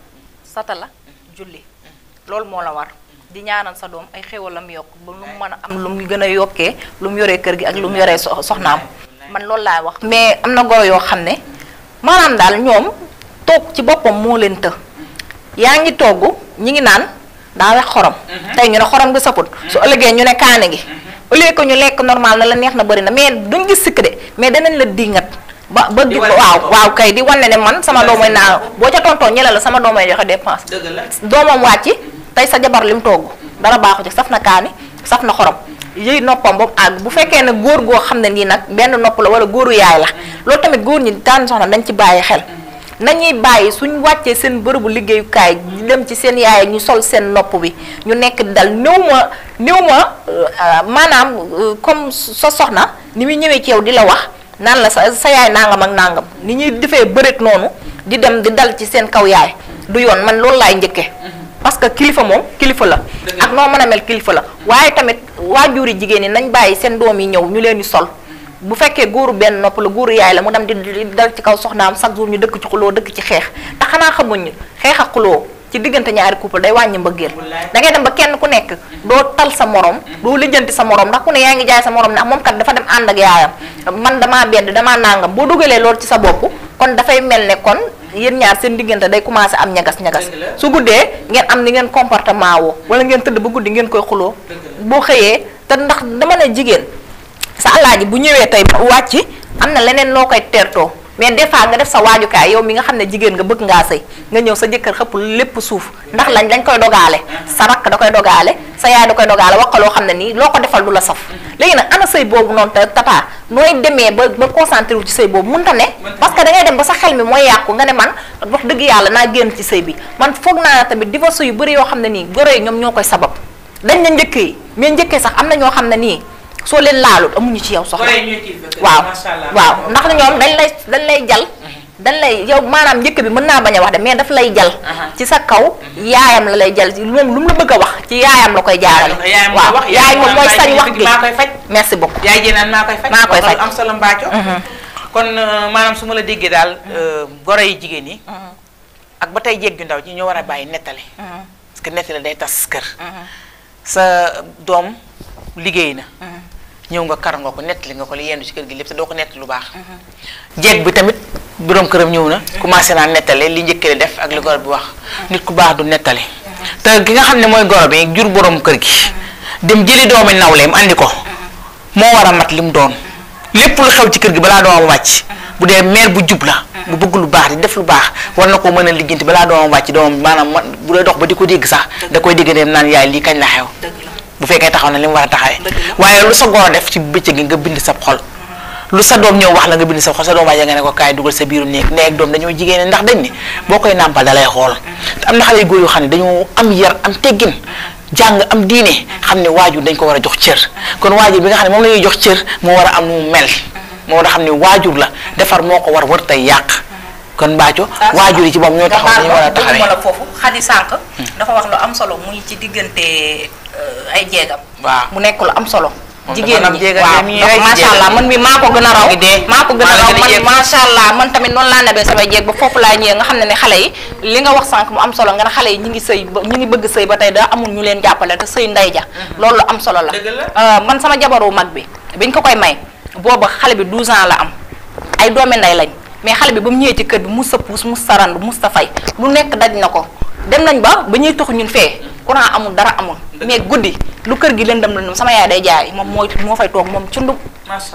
satala julli loolu moo la war di ñaanal sa doom ay xéwalam yokk ba lu mu mën a am lu mu gën a yokkee lu mu yoree kër gi ak lu mu yoree soxnaam man loolu laay wax. mais am na goro yoo xam ne maanaam daal ñoom toog ci boppam moo leen të yaa ngi togg ñi ngi naan daa wex xorom tey ñu ne xorom gi saput su ëllëgee ñu ne kaane gi au lieu que ñu lekk normal na la neex na bëri na mais duñ gis sikk de mais danañ la dingat ba waaw kay di wane ne man sama doomay naa boo ca tontoo ñela la sama doomay joxe dépense doomam wàcc tey sa jabar lim togg dara baaxu ci saf na kaani saf na xorom yëy noppam boobu àgg bu fekkee ne góor goo xam ne nii nag benn nopp la wala góoru yaay la loolu tamit góor ñi tànn soxna dañ ci bàyyi xel nañuy bàyyi suñ wàccee seen bërëbu liggéeyukaay ñu dem ci seen yaay ñu sol seen nopp bi ñu nekk dal néew ma maanaam comme sa soxna ni muy ñëwee ci yow di la wax naan la sa yaay nangam ak nangam ni ñuy defee bëreet noonu di dem di dal ci seen kaw yaay du yoon man loolu laay njëkkee parce que kilifa moom kilifa la ak noo mën a mel kilifa la waaye tamit waajuri jigéen ñi nañ bàyyi seen doom yi ñëw ñu leen di sol bu fekkee góoru benn nopp la góoru yaay la mu dem di dal ci kaw soxnaam chaque jour ñu dëkk ci xuloo dëkk ci xeex te xanaa xamuñ xeex ak xuloo ci diggante ñaari couple day wàññi mbëggeel da ngay dem ba kenn ku nekk doo tal sa morom doo lijjanti sa morom ndax ku ne yaa ngi jaay sa morom ndax moom kat dafa dem ànd ak yaayam man damaa bedd damaa nangam boo dugalee loolu ci sa bopp kon dafay mel ne kon yéen ñaar seen diggante day commencé am ñagas-ñagas su guddee ngeen am ni ngeen comportement woo wala ngeen tëdd ba guddi ngeen koy xuloo boo xëyee te ndax dama ne jigéen sa alaaji bu ñëwee tey wàcc am na leneen loo koy teertoo mais des fois nga def sa waajukaay yow mi nga xam ne jigéen nga bëgg ngaa sëy nga ñëw sa jëkkër xëpp lépp suuf ndax dañ koy dogaale sa rakk da koy dogaale sa yaay da koy dogaale wax ko loo xam ne nii loo ko defal du la saf léegi nag ana sëy boobu noonu te tata nooy demee ba concentré wu ci sëy boobu mënta ne parce que da ngay dem ba sa xel mi mooy yàqu nga ne man wax dëgg yàlla naa génn ci sëy bi man foog naa tamit divorce yu bëri yoo xam ne nii goro yi ñoom ñoo koy sabab dañ na njëkkee mais njëkkee sax am na ñoo xam ne nii soo leen laalut amuñu ci yow soxla waaw ndax ñoom dañ lay jal dañ lay yow maanaam njëkk bi mën naa bañ a wax de mais daf lay jal ci sa kaw yaayam la lay jal moom lu mu la bëgg a wax ci yaayam la koy jaarale waaw yaay moom mooy sañ wax gi maa koy faj merci beaucoup yaay jéenaan maa koy faj am solo mbaaco kon maanaam su ma la déggee daal goro yi jigéen yi ak ba tey jéeg ju ndaw ji ñoo war a bàyyi nettali parce que nettali day tas kër sa doom liggéey na ñëw nga kar nga ko nettali nga ko li yendu ci kër gi lépp te doo ko nettali lu baax jeeg bi tamit borom këram ñëw na commencé naa nettali li njëkkee def ak li goro bi wax nit ku baax du nettali te ki nga xam ne mooy goro bi jur borom kër gi dem jëli doomi nawleem andi ko moo war a mat li mu doon lépp lu xew ci kër gi balaa doomam wàcc bu dee mère bu jub la bu bëgg lu baax di def lu baax war na ko mën a lijjanti balaa doomam wàcc doomam maanaam bu dee dox ba di ko dégg sax da koy dégg dem naan yaay lii kañ la xew bu fekkee taxaw na li mu war a taxawee waaye lu sa goro def ci bëccëg gi nga bind sa xol lu sa doom ñëw wax la nga bind sa xol sa doom waaye nga ne ko kaay dugal sa biiru néeg néeg doom dañoo jigéen ndax dañ ne boo koy nàmpal da lay xool te am na xale yu góor yoo xam ne dañoo am yar am teggin jàng am diine xam ne waajur dañ ko war a jox cër kon waajur bi nga xam ne moom la ñuy jox cër moo war a am nu mu mel moo war a xam ne waajur la defar moo ko war tey yàq kon mbaaco waajur yi ci moom ñoo taxaw dañu war a taxawee la foofu xadi sànq dafa wax lu am solo muy ci diggante ay jeegam waaw mu nekk lu am solo jigéen ñi jéega waaw donc macha allah man mi maa ko gën a raw man macha allah man tamit noonu laa nebee samay jéeg ba foofu laa ñëwee nga xam ne xale yi li nga wax sànq mu am solo nga ne xale yi ñi ngi sëy ba ñi ngi bëgg sëy ba tey da amul ñu leen jàppale te sëy ndey ja loolu lu am solo la man sama jabaru mag bi biñ ko koy may booba xale bi 12 ans la am ay doomi ndey lañ mais xale bi ba mu ñëwee ci kër bi mus sa puus mus sa randu mus sa fay lu nekk daj na ko dem nañ ba ñuy tox ñun fee courant amul dara amul mais guddi lu kër gi lëndëm lëndëm sama yaay day jaay moom moo fay toog moom cundum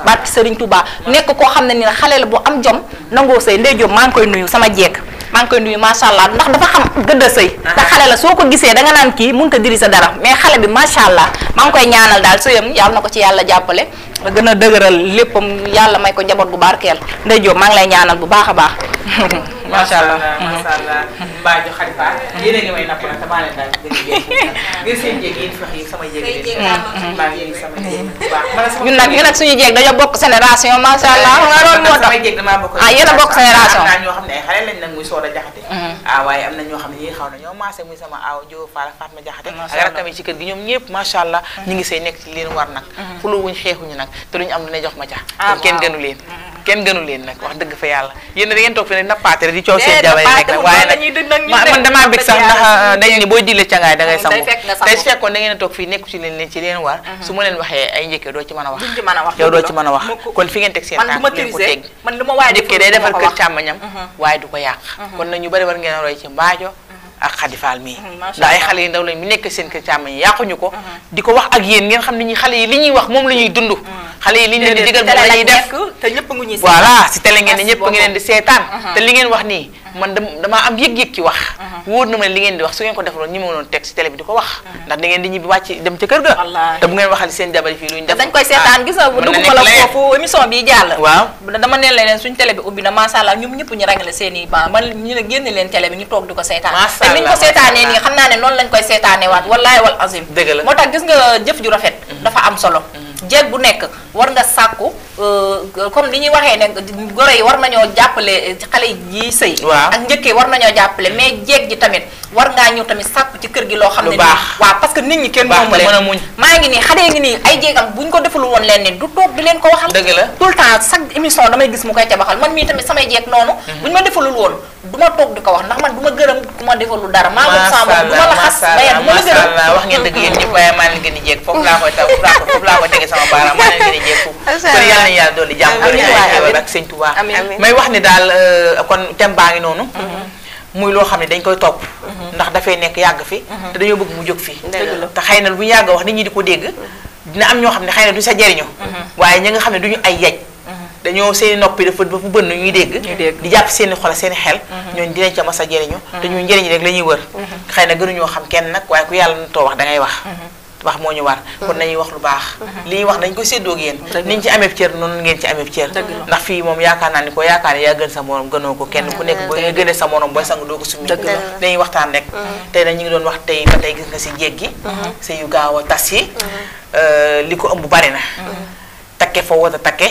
barki Serigne Touba nekk koo xam ne ni xale la bu am jom nangoo sëy ndey jom maa ngi koy nuyu sama jeeg maa ngi koy nuyu macha allah ndax dafa xam gëdd a sëy te xale la soo ko gisee da nga naan kii mënut a diri sa dara mais xale bi macha allah maa ngi koy ñaanal daal sëyam yàlla na ko ci yàlla jàppale nga gën a dëgëral léppam yàlla may ko njaboot gu barkeel ndey jom maa ngi lay ñaanal bu baax a baax macha allah macha allah mbaajo xalifa yéen a ngi may napp nag te maa leen daal ngeen seen jéeg yi fex yi sama jéeg mbaa yéen sama jéeg baax ñun nag suñu jéeg dañoo bokk génération macha allah loolu moo tax samay jéeg damaa bokk yéen a bokk génération am naa ñoo xam ne ay xale lañ nag muy Sooda Jaxate waaye am na ñoo xam ne ñi xaw na ñoo maase muy sama aaw Jo Faala Fatma Jaxate ak rakkam yi ci kër gi ñoom ñëpp macha allah ñu ngi sey nekk ci leen war nag xuloo wuñ xeexuñu nag te luñu am lu ne jox ma ca kon kenn gënu leen nag wax dëgg fa yàlla yéen da ngeen toog fi ne nappaate rek di coow seen jabar yi nekk waaye nag man damaa bëgg sax ndax dañ ni booy digle cangaay da ngay sangu tey su fekkoon da ngeen a toog fii nekku ci leen ci leen war su ma leen waxee ay njëkkee doo ci mën a wax yow doo ci mën a wax kon fi ngeen teg seen tànk leen ko teg njëkkee day defar kër càmmañam waaye du ko yàq kon nag ñu bari war ngeen a roy ci mbaajo ak xadifaal mii ndax ay xale yi ndaw lañ mu nekk seen kër càmmañ yi yàquñu ko di ko wax ak yéen ngeen xam ne ñi xale yi li ñuy wax moom la ñuy dund xale yi li ñu leen di digal moom la ñuy def te ñëpp ngi ñuy voilà si télé ngeen ne ñëpp ngi leen di seetaan te li ngeen wax nii man damaa am yëg-yëg ci wax wóor na ma ne li ngeen di wax su ngeen ko defaloon ñi ma woon teg si télé bi di ko wax ndax da ngeen di ñibbi wàcc dem ca kër ga te bu ngeen waxal seen jabar fii luñ def dañ koy seetaan gis nga dugguma la foofu émission bi jàll waaw dama neen leen suñ télé bi ubbi na masha Allah ñoom ñëpp ñu rangale seen i ban man ñu ne génne leen télé bi ñu toog di ko seetaan te niñ ko seetaanee nii xam naa ne noonu lañ koy seetaanee waat wallahi wal azim moo tax gis nga jëf ju rafet dafa am solo jeeg bu nekk war nga sàkku comme li ñuy waxee ne goro yi war nañoo jàppale xale yi sëy ak njëkkee war nañoo jàppale mais jeeg ji tamit war ngaa ñëw tamit sàkku ci kër gi loo xam ne nii waaw parce que nit ñi kenn moomu leen maa ngi nii xale ngi nii ay jéegam buñ ko defalul woon leen ni du toog di leen ko waxal dëgg la tout le temps chaque émission damay gis mu koy cabaxal man mii tamit samay jeeg noonu buñ ma defalul woon du ma toog di ko wax ndax man du ma gërëm ku ma defalul dara maa moom sama du ma la xas baye du ma la gërëm wax ngeen dëgg yéen ñëpp waaye maa leen gën a jeeg foofu laa koy taw foofu laa koy tege sama baaraam maa leen gën a jeeg foofu kon yàlla nañu yàlla dolli jàmm ak sëñ Touba may wax ni daal kon thème baa ngi noonu muy loo xam ne dañ koy topp ndax dafay nekk yàgg fi te dañoo bëgg mu jóg fi te xëy na bu ñu yàgg wax nit ñi di ko dégg dina am ñoo xam ne xëy na du sa jariñu waaye ñi nga xam ne duñu ay yaj dañoo seeni noppi dafa bënn ñuy dégg di jàpp seeni xol seeni xel ñooñu dinañ ca mas a jariñu te ñun njëriñ rek la ñuy wër xëy na gënuñoo xam kenn nag waaye ku yàlla na too wax da ngay wax moo ñu war kon nañuy wax lu baax li ñuy wax dañ ko séddoo ak yéen niñ ci amee cër noonu ngeen ci amee cër ndax fii moom yaakaar naa ni ko yaakaar ne yaa gën sa morom gënoo ko kenn ku nekk boo nga gënee sa morom booy sang doo ko summi dañuy waxtaan rek tey nag ñu ngi doon wax tey ba tey gis nga si jéeg gi sa yu gaaw a tas yi li ko ëmb bari na takke foo war a takke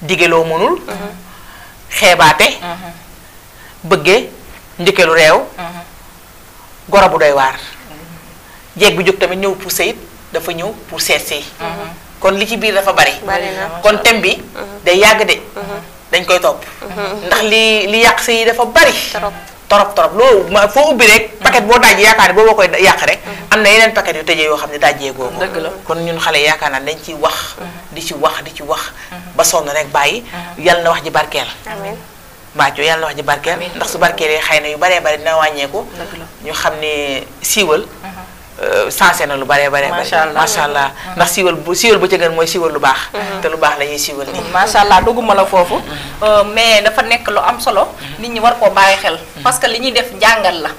digeloo mënul xeebaate bëggee njëkkeelu réew goro bu doy waar jeeg bi jóg tamit ñëw pour sëyit dafa ñëw pour seet si kon li ci biir dafa bari kon thème bi day yàgg de dañ koy topp ndax li yàq sëy yi dafa bari torop loolu foo ubbi rek paquet boo dajee yaakaar ne boo koy yàq rek am na yeneen paquet yu tëjee yoo xam ne dajee googu kon ñun xale yaakaar naa dañ ci wax di ci wax ba sonn rek bàyyi yàlla na wax ji barkeel mbàccoo yàlla na wax ji barkeel ndax su barkeelee xëy na yu baree bari dina wàññeeku ñu xam ne siiwal sensé na lu bare macha allah ndax siiwal ba ca gën mooy siiwal lu baax te lu baax la ñuy siiwal nii macha allah dugguma la foofu mais dafa nekk lu am solo nit ñi war koo bàyyi xel parce que li ñuy def njàngal la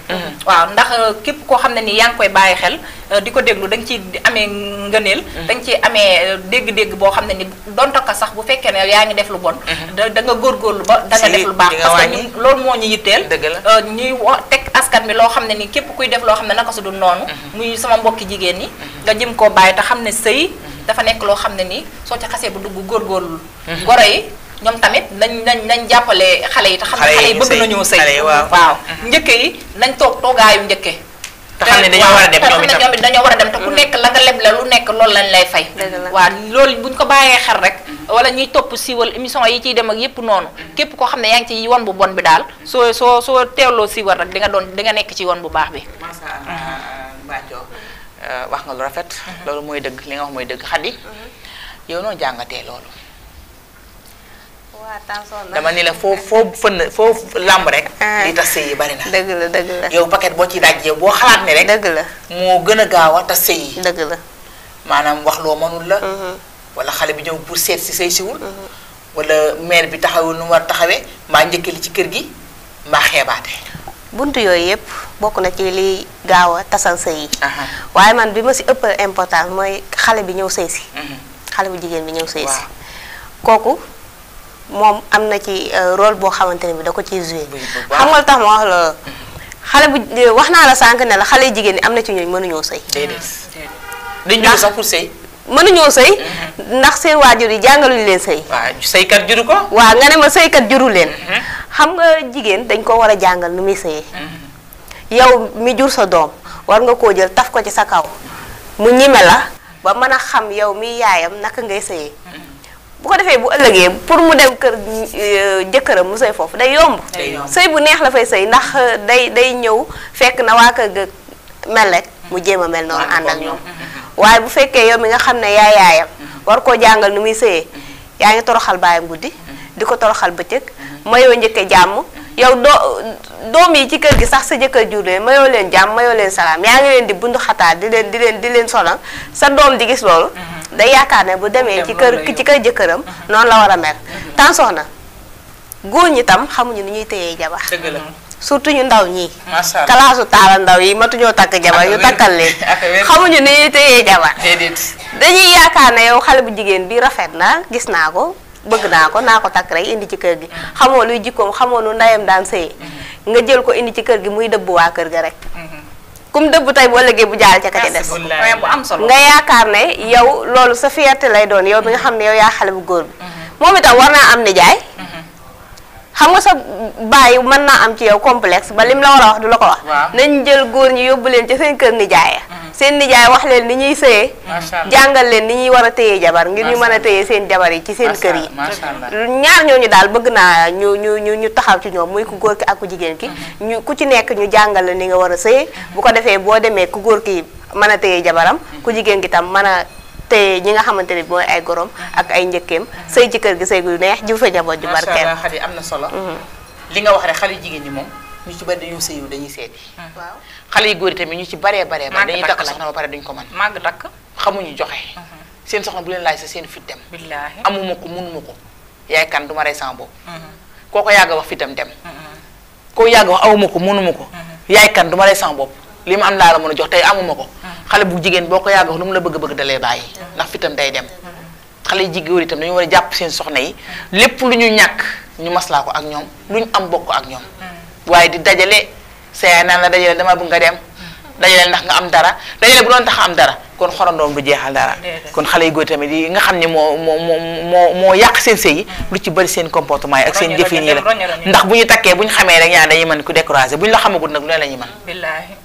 waaw ndax képp koo xam ne ni yaa ngi koy bàyyi xel di ko déglu da nga ci amee ngëneel da nga ci amee dégg-dégg boo xam ne ni donte ko sax bu fekkee ne yaa ngi def lu bon da nga góorgóorlu ba da nga def lu baax parce que loolu moo ñu yitteel ñuy teg askan bi loo xam ne ni képp kuy def loo xam ne naka su dul noonu muy sama mbokki jigéen ñi nga jëm koo bàyyi te xam ne sëy dafa nekk loo xam ne nii soo ci xasee bu dugg góorgóorlu goro yi ñoom tamit nañ jàppale xale yi te xam ne xale yi bëgg nañoo sëy waaw njëkke yi nañ toogaayu njëkke te xam ne dañoo war a dem ñoom it dañoo war a dem te ku nekk la nga leble lu nekk loolu lañ lay fay waaw loolu buñ ko bàyyee xel rek wala ñuy topp siiwal émission yi ciy dem ak yépp noonu képp koo xam ne yaa ngi ci yoon bu bon bi daal soo teewloo siiwal rek di nga nekk ci yoon bu baax bi Mbacco wax nga lu rafet loolu mooy dëgg li nga wax mooy dëgg Xadi yow noo jàngatee loolu dama ni la foo làmb rek li tax sëy yi bari na dëgg la yow paquet boo ci dajjee boo xalaat ne rek dëgg la moo gën a gaaw a tas sëy yi dëgg la maanaam wax loo mënul la wala xale bi ñëw pour seet si sëy siwul wala mère bi taxawul nu mu war taxawee mbaa njëkkali ci kër gi mbaa xeebaate buntu yooyu yëpp bokk na ci liy gaaw a tasal sëy yi waaye man bi ma si ëpp important mooy xale bi ñëw sëy si xale bu jigéen bi ñëw sëy si kooku moom am na ci rôle boo xamante ne bi da ko ciy joué xam nga lu tax ma wax la xale bu wax naa la sànq ne la xale jigéen ñi am na ci ñooñu mënuñoo sëy dañ ñëw sax pour sëy mënuñoo sëy ndax seen waajur yi jàngaluñu leen sëy waaw sëykat juru ko waaw nga ne ma sëykat juru leen xam nga jigéen dañ ko war a jàngal nu muy sëyee yow mi jur sa doom war nga koo jël taf ko ci sa kaw mu ñime la ba mën a xam yow mi yaayam naka ngay sëyee bu ko defee bu ëllëgee pour mu dem kër jëkkëram mu sëy foofu day yomb sëy bu neex la fay sëy ndax day ñëw fekk na waa kër ga mel rek mu jéem a mel noonu ànd ak ñoom waaye bu fekkee yow mi nga xam ne yaayam war koo jàngal nu muy sëyee yaa ngi toroxal baayam guddi di ko toroxal bëccëg mayoo njëkke jàmm yow doom yi ci kër gi sax sa jëkkër jur leen mayoo leen jàmm mayoo leen salaam yaa ngi leen di bundu xataar di leen sonal sa doom di gis loolu day yaakaar ne bu demee ci kër jëkkëram noonu la war a mel tan soxna góor ñi tam xamuñu ni ñuy téyee jabar surtout ñu ndaw ñii kalaasu taala ndaw yi matuñoo takk jabar ñu takkal leen xamuñu ni ñuy téyee jabar dañuy yaakaar ne yow xale bu jigéen bi rafet na gis naa ko bëgg naa ko naa ko takk rek indi ci kër gi xamoo luy jikkoom xamoo nu ndayam daan sëye nga jël ko indi ci kër gi muy dëbb waa kër ga rek kum dëbb tey boo léegi bu jaal ca ka ca des bu am solo nga yaakaar ne yow loolu sa fierté lay doon yow bi nga xam ne yow yaa xale bu góor bi moom itam war naa am nijaay xam nga sa baay mën naa am ci yow complexe ba lim la war a wax du la ko wax nañ jël góor ñi yóbbu leen ci seen kër nijaaya seen nijaay wax leen ni ñuy sëyee jàngal leen ni ñuy war a téyee jabar ngir ñu mën a téyee seen jabar yi ci seen kër yi ñaar ñooñu daal bëgg naa ñu taxaw ci ñoom muy ku góor ki ak ku jigéen ki ñu ku ci nekk ñu jàngal la ni nga war a sëyee bu ko defee boo demee ku góor ki mën a téyee jabaram ku jigéen ki tam mën a téye ñi nga xamante ne mooy ay gorom ak ay njëkkeem sëy ci kër gi sëy gu neex ju fa njaboot ju barkeel xadi am na solo li nga wax rek xale jigéen ñi moom ñu ci bari dañoo sëyu dañuy seeti waaw xale yu góor yi tamit ñu ci baree dañuy takk soxna ba pare duñ ko mën màgg takk xamuñu joxe seen soxna bu leen laaj sa seen fit dem billaahi amuma ko mënuma ko yaay kan du ma rey sama bopp koo ko yàgg wax fitam dem koo yàgg wax awuma ko mënuma ko yaay kan du ma rey sama bopp li ma am laa la mën a jox tey amuma ko xale bu jigéen boo ko yàgg wax lu mu la bëgg-bëgg dalee bàyyi ndax fitam day dem xale yu jigéen itam dañu war a jàpp seen soxna yi lépp lu ñu ñàkk ñu maslaa ko ak ñoom lu ñu am bokk ak ñoom waaye di dajale sa yaay naan la dajale dama bëgg nga dem dajale ndax nga am dara dajale bu doon tax am dara kon xorandoom du jeexal dara kon xale yu góor tamit yi nga xam ne moo yàq seen sëy yi lu ci bëri seen comportement yi ak seen jëfin yi la ndax bu ñu takkee bu ñu xamee rek ñaan dañuy mën ku découragé bu ñu la xamagul nag lu ne la ñuy mën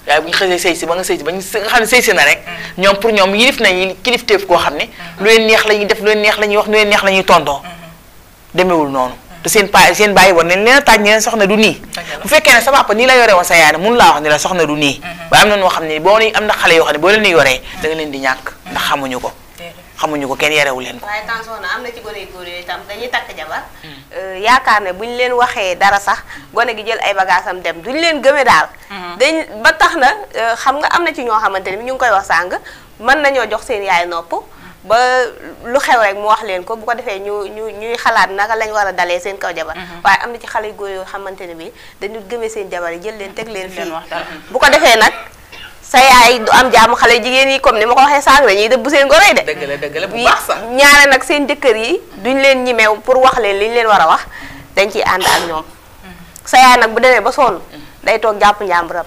waaye bu ñu xësee sëy si ba nga sëy si ba nga xam ne sëy si na rek ñoom pour ñoom yilif nañu kilifteef koo xam ne lu leen neex la ñuy def lu leen neex la ñuy wax lu leen neex la ñuy tontoo demewul noonu te seen bàyyi woon ne leen a taaj ne leen soxna du nii bu fekkee ne sa papa nii la yore woon sa yaay ne mun laa wax ni la soxna du nii waaye am na noo xam ne boo am na xale yoo xam ne boo leen di yoree da nga leen di ñàkk ndax xamuñu ko kenn yarewu leen ko waaye temps soxna am na ci gone yu góor yooyu itam dañuy takk jabar yaakaar ne bu ñu leen waxee dara sax gone gi jël ay bagaasam dem duñu leen gëme daal dañ ba tax na xam nga am na ci ñoo xamante ni ñu ngi koy wax sàng mën nañoo jox seen yaay nopp ba lu xew rek mu wax leen ko bu ko defee ñuy xalaat naka lañ war a dalee seen kaw jabar waaye am na ci xale yu góor yoo xamante ne bi dañu gëmee seen jabar yi jël leen teg leen fii bu ko defee nag sa yaay du am jàmm xale jigéen yi comme ni ma ko waxee sànq dañuy dëbb seen goro yi de dëgg la bu baax sax ñaare nag seen jëkkër yi duñ leen ñimeew pour wax leen li ñu leen war a wax dañ ciy ànd ak ñoom sa yaay nag bu demee ba sonn day toog jàpp njàmburam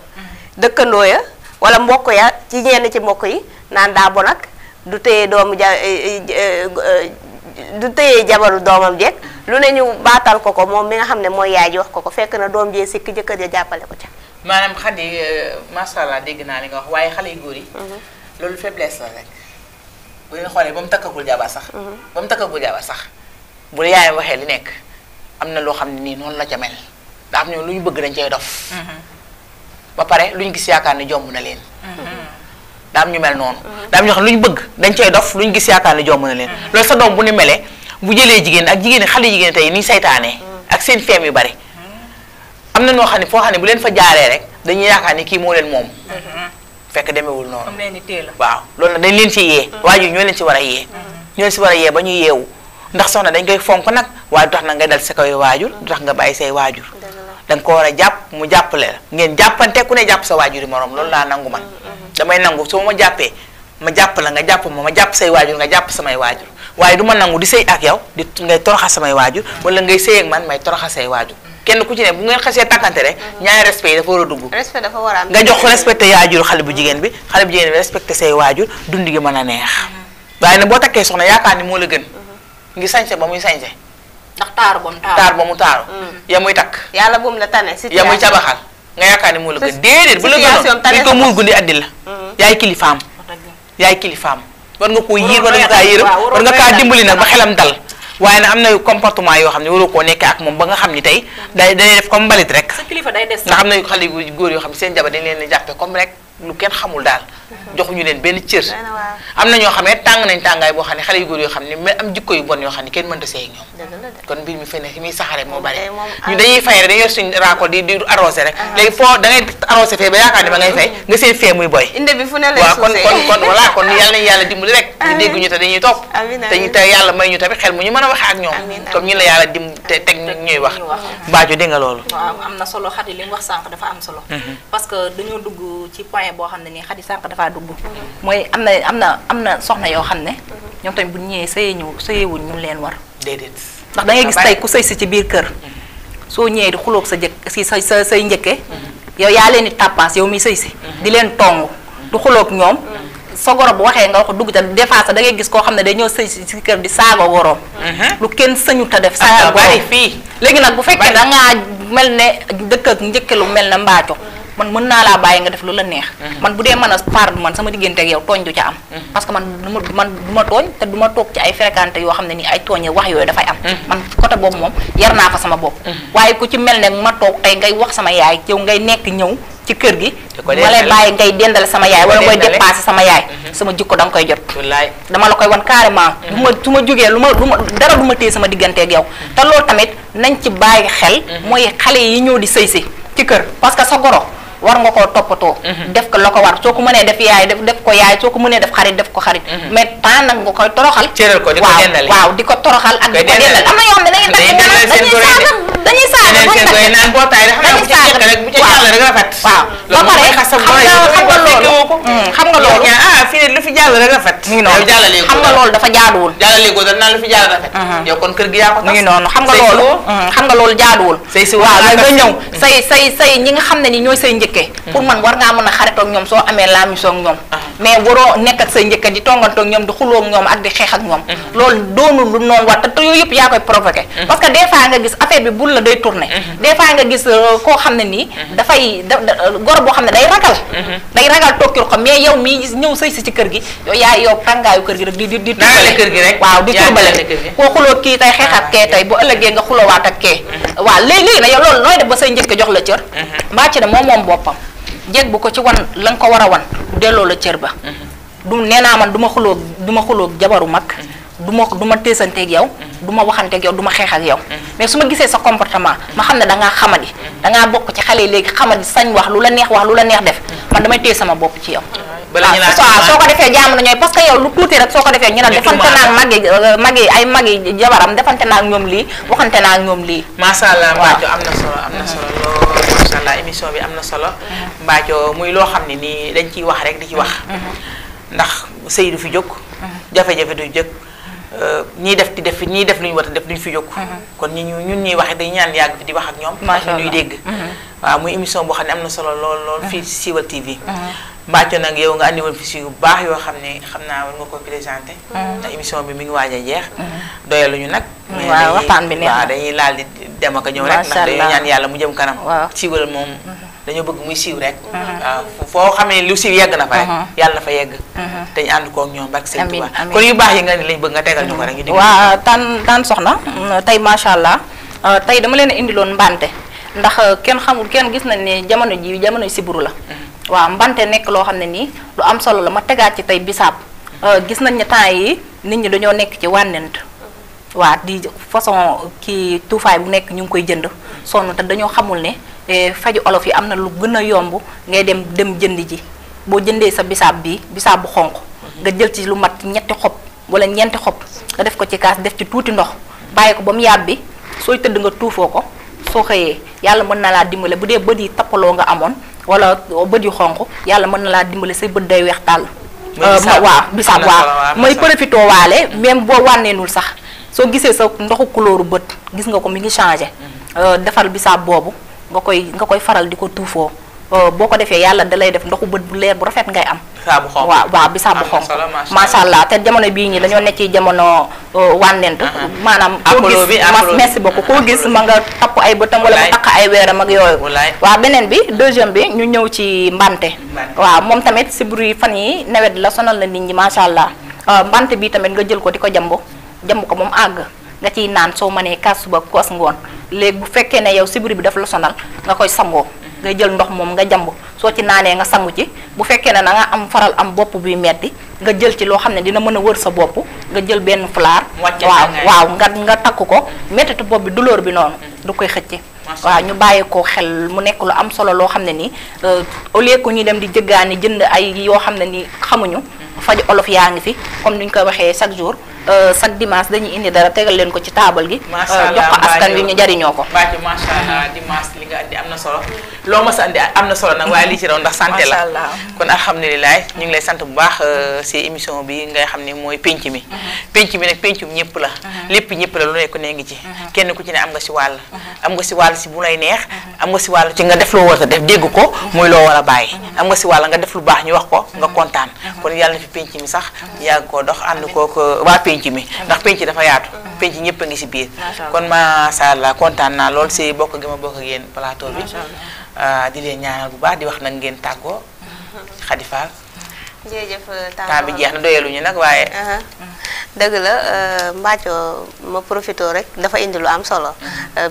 dëkkandoo ya wala mbokk ya ci ñenn ci mbokk yi naan daa bon ak du téye jabaru doomam jeeg lu ne ñu baatal ko moom mi nga xam ne mooy yaay ji wax ko fekk na doom jee sikk jëkkër ja jàppale ko ca maanaam xadi macha allah dégg naa li nga wax waaye xale yu góor yi loolu faiblesse la rek bu leen xoolee ba mu takkagul jabar sax bu la yaayam waxee li nekk am na loo xam ne nii noonu la ca mel daa am ñoom lu ñu bëgg dañ cay dof ba pare lu ñu gis yaakaar ne jomb na leen daa am ñu mel noonu daa am ñoo xam ne lu ñu bëgg dañ cay dof lu ñu gis yaakaar ne jomb na leen loolu sa doom bu ni melee bu jëlee jigéen ak jigéen xale jigéen tey ni saytaanee ak seen feem yu bari am na noo xam ne foo xam ne bu leen fa jaaree rek dañuy yaakaar ni kii moo leen moom fekk demewul noonu waaw loolu nag dañ leen ci yee waajur ñoo leen ci war a yee ñoo leen ci war a yee ba ñu yeewu ndax soxna dañ koy fonk nag waaye du tax na ngay dal sa kaw waajur du tax nga bàyyi say waajur danga ko war a jàpp mu jàppale la ngeen jàppante ku ne jàpp sa waajur yi morom loolu laa nangu man damay nangu soo ma jàppee ma jàpp la nga jàpp ma jàpp say waajur nga jàpp samay waajur waaye du ma nangu di sëy ak yow di ngay toroxal samay waajur wala ngay sëy ak man may toroxal say waajur kenn ku ci ne bu ngeen xasee takkante rek ñaari respect yi dafa war a dugg respect dafa war a am nga jox ko respecté waajur xale bu jigéen bi respecté say waajur dund gi mën a neex waaye nag boo takkee soxna yaakaar ni moo la gën ngi sañse ba muy sañse ndax taar ba mu taaru ya muy takk yàlla bu mu la tane ya muy cabaxal nga yaakaar ni moo la gën déedéet bu la gënoon dañ ko muur gundi addil la yaay kilifaam war nga koo yiir war nga kaa yërëm war nga kaa dimbali nag ba xelam dal waaye nag am na comportement yoo xam ne waroo koo nekkee ak moom ba nga xam ni tey day def comme mbalit rek. sa kilifa day des. nga xam ne xale yu góor yoo xam ne seen jabar dañ leen di jàppee comme rek lu kenn xamul daal. joxuñu leen benn cër. am na ñoo xam ne tàng nañ tàngaay boo xam ne xale yu góor yoo xam ne mais am jikko yu bon yoo xam ne kenn mënta seey ak ñoom. kon mbir mi fenn fi muy saxare moo bari. ñu dañuy fay rek dañuy yor suñu raakol di arrosé rek. léegi foo da ngay arrosé fee ba yaakaar ne ba ngay fay nga seen fee muy boy. inde bi fu ne lay waaw kon voilà kon yàlla nañu yàlla dimbali rek. ñu dégg ñu te dañuy topp. te yàlla may ñu tamit xel mu ñu mën a waxee ak ñoom. comme ñu la yàlla te teg ñuy wax. Mbathio dégg nga loolu. waaw am na solo Khady li mu wax sànq dafa am solo. parce que dañoo dugg ci point boo xam ne nii Khady sànq dafa dugg mooy am na soxna yoo xam ne ñoom tamit bu ñëwee sëyewuñ ñu leen war déedéet ndax da ngay gis tey ku sëy si ci biir kër soo ñëwee di xuloog sa jëkk si say njëkke yow yaa leen di tàppaas yow mi sëy si di leen tong du xuloog ñoom sa goro bu waxee nga wax dugg ta des fois sax da ngay gis koo xam ne dañoo sëy si kër di saaga goroom lu kenn sëñu ta def saaga goroom fii léegi nag bu fekkee da ngaa mel ne dëkk ak njëkke lu mel ne Mbathio man mën naa laa bàyyi nga def lu la neex man bu dee mën a part man sama diggante ak yow tooñ du ca am parce que man du ma tooñ te du ma toog ci ay fréquenté yoo xam ne nii ay tooñe wax yooyu dafay am man côté boobu moom yar naa fa sama bopp waaye ku ci mel ne ma toog tey ngay wax sama yaay yow ngay nekk ñëw ci kër gi ma lay bàyyi ngay dendale sama yaay wala ngay dépassé sama yaay sama jikko da nga koy jot dama la koy wan carrément su ma jógee dara du ma téye sama diggante ak yow te loolu tamit nañ ci bàyyi xel mooy xale yi ñëw di sëy si ci kër parce que sa goro war nga koo toppatoo def ko la ko war soo ko mënee def yaay def ko yaay soo ko mënee def xarit def ko xarit mais temps nag nga koy toroxal cëral ko di ko dendale waaw di ko toroxal ak di ko dendal am na yoo xam ne dañuy saaga naan bootaay rek bu ci jàll rek rafet waaw ba pare xam nga loolu fii lu fi jàll rek rafet mi ngi noonu xam nga loolu dafa jaaduwul jàllale ko naan lu fi jàll rafet yow kon kër gi yaa ko tas mi ngi noonu xam nga loolu jaaduwul waaw nga ñëw say ñi nga xam ne ni ñooy say njëkkee pour man war ngaa mën a xaritoog ñoom soo amee laamisoo ak ñoom mais waroo nekk ak say njëkkee di tongantoog ñoom di xuloo ak ñoom ak di xeex ak ñoom loolu doonul lu noonu war te yooyu yëpp yaa koy provoqué parce que des fois nga gis affaire bi bul la day tourné des fois nga gis koo xam ne nii dafay goro boo xam ne day ragal tokkil ko mais yow mii ñëw sëy si ci kër gi yow yow tàngaayu kër gi rek di turbale kër gi rek waaw di turbale koo xuloo kii tey xeex ak kee tey bu ëllëgee nga xuloowaat ak kee waaw léegi nag yow loolu nooy def ba say njëkke jox la cër Mbathio moom boppam jéeg bu ko ci wan la nga ko war a wan delloo la cër ba du nee naa man du ma xuloog jabaru mag du ma teesanteeg yow du ma waxanteeg yow du ma xeex ak yow mais su ma gisee sa comportement ma xam ne dangaa xamadi dangaa bokk ci xale yi léegi xamadi sañ wax lu la neex def man damay téye sama bopp ci yow waaw soo ko defee jàmm na ñooy parce que yow lu tuuti rek soo ko defee ñu ne defante naa magi jabaram defante naa ak ñoom lii waxante naa ak ñoom lii masha Allah Mbathio am na solo lool masha Allah émission bi am na solo Mbathio muy loo xam ne nii dañ ciy wax rek di ci wax ndax sëy du fi jóg jafe-jafe du jóg ñii def lu ñu war a def duñ fi jóg kon ñun ñuy waxe dañu ñaan yàgg fi di wax ak ñoom ñuy dégg waaw muy émission boo xam ne am na solo lool fii Siweul TV Mbathio nag yow nga andi woon fi si yu baax yoo xam ne xam naa war nga koy présenté ndax émission bi mi ngi waaj a jeex doyaluñu nag waaw waxtaan bi neex waaw dañuy laal di dem ak a ñëw rek ndax dañuy ñaan yàlla mu jëm kanam Siweul moom dañoo bëgg muy siiw rek waaw foo xam ne lu siiw yegg na fa rek yàlla na fa yegg te ñu ànd koog ñoom barke Sëñ Tuubaa kon yu baax yi nga ni lañ bëgg nga tegal ñu ko rek ñu dégg waaw tan soxna tey macha allah tey dama leen indiloon mbante ndax kenn gis nañ ne jamono siburu la waaw mbante nekk loo xam ne nii lu am solo la ma tegaat ci tey bisaab gis nañ ne temps yi nit ñi dañoo nekk ci wànnent waa di façon kii tuufaay bu nekk ñu ngi koy jënd sonn te dañoo xamul ne faju olof yi am na lu gën a yomb ngay dem jënd ji boo jëndee sa bisaab bu xonq nga jël ci lu mat ñetti xob wala ñeenti xob nga def ko ci kaas def ci tuuti ndox bàyyi ko ba mu yàbbi sooy tëdd nga tuufoo ko soo xëyee yàlla mën na laa dimbale bu dee bët yi tappaloo nga amoon wala bët yu xonq yàlla mën na laa dimbale say bët day weex tàll waaw bisaab waaw mooy profité waale même boo wànneenul sax soo gisee sa ndoxu couleur bët gis nga ko mi ngi changé defal bisaab boobu nga koy faral di ko tuufoo boo ko defee yàlla da lay def ndoxu bët bu leer bu rafet ngay am waaw bisaab bu xonq macha allah te jamono bii ñi dañoo nekk ci jamono wànnent maanaam koo gis merci beaucoup koo gis ma nga tapp ay bëtam wala mu takk ay weeram ak yooyu waaw beneen bi deuxième bi ñu ñëw ci mbante waaw moom tamit si bruit fan yi nawet la sonal na nit ñi macha allah mbante bi tamit nga jël ko di ko jamb ko moom àgg nga ciy naan soo mënee kaas suba koos ngoon léegi bu fekkee ne yow sibiri bi daf la sonal nga koy sangoo nga jël ndox moom nga jamb soo ci naanee nga sangu ci bu fekkee ne da nga am faral am bopp buy metti nga jël ci loo xam ne dina mën a wër sa bopp nga jël benn fulaar waaw nga takk ko mettitu bopp bi douleur bi noonu du koy xëcce waaw ñu bàyyi ko xel mu nekk lu am solo loo xam ne nii au lieu que ñu dem di jëggaani jënd ay yoo xam ne nii xamuñu faju olof yaa ngi fi comme ni ñu koy waxee chaque jour chaque dimanche dañuy indi dara tegal leen ko ci taabal gi jox ko askan wi ñu jariñoo ko Mbathio macha allah dimanche li nga andi am na solo loo ma sa andi am na solo nag waaye lii ci raw ndax santé la kon alhamdulilah ñu ngi lay sant bu baax si émission bi nga xam ne mooy penc mi nag pencum ñëpp la lépp ñëpp la lu nekk ne ngi ci kenn ku ci ne am nga si wàll si bu lay neex am nga si wàll ci nga def loo war a def dégg ko muy loo war a bàyyi am nga si wàll nga def lu baax ñu wax ko nga kontaan kon yàlla na fi penc mi sax yàgg koo dox ànd kook waa penc mi ndax penc dafa yaatu penc ñëpp a ngi si biir kon masha Allah kontaan naa lool si bokk gi ma bokk ak yéen plateau bi di leen ñaanal bu baax di wax nag ngeen tàggoo Khady Fall jërëjëf temps bi jeex na doyaluñu nag waaye dëgg la Mbathio ma profité rek dafa indi lu am solo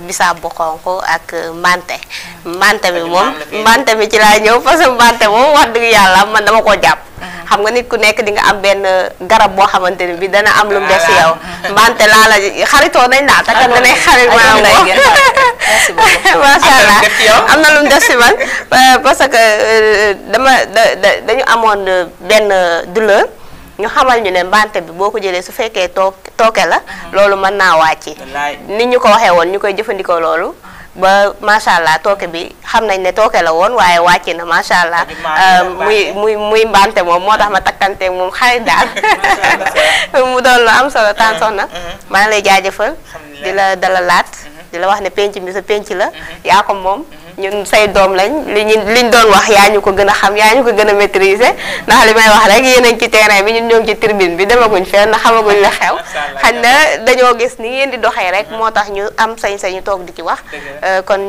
bisaab bu xonq ak mbante bi moom mbante bi ci laa ñëw parce que mbante moom wax dëgg yàlla man dama koo jàpp xam nga nit ku nekk di nga am benn garab boo xamante ne bi dana am lu mu def si yow mbante laa la xaritoo nañ laa takka danay xarit maanaam macha allah am na lu mu def si man parce que dañu amoon benn douleur ñu xamal ñu ne mbante bi boo ko jëlee su fekkee tooke la loolu mën naa wàcc nit ñu ko waxee woon ñu koy jëfandikoo loolu ba macha allah tooke bi xam nañ ne tooke la woon waaye wàcc na macha allah muy mbante moom moo tax ma takkanteeg moom xarit daal mu doon lu am solo tan soxna maa ngi lay jaajëfal di la dalalaat di la wax ne penc mi sa penc la yaa ko moom ñun say doom lañ liñ doon wax yaa ñu ko gën a xam yaa ñu ko gën a maîtriser ndax li may wax rek yéen a ngi ci terrain bi ñun ñoo ngi ci tribune bi demaguñ fenn xamaguñ la xew xañ na dañoo gis ni ngeen di doxee rek moo tax ñu am sañ-sañu toog di ci wax kon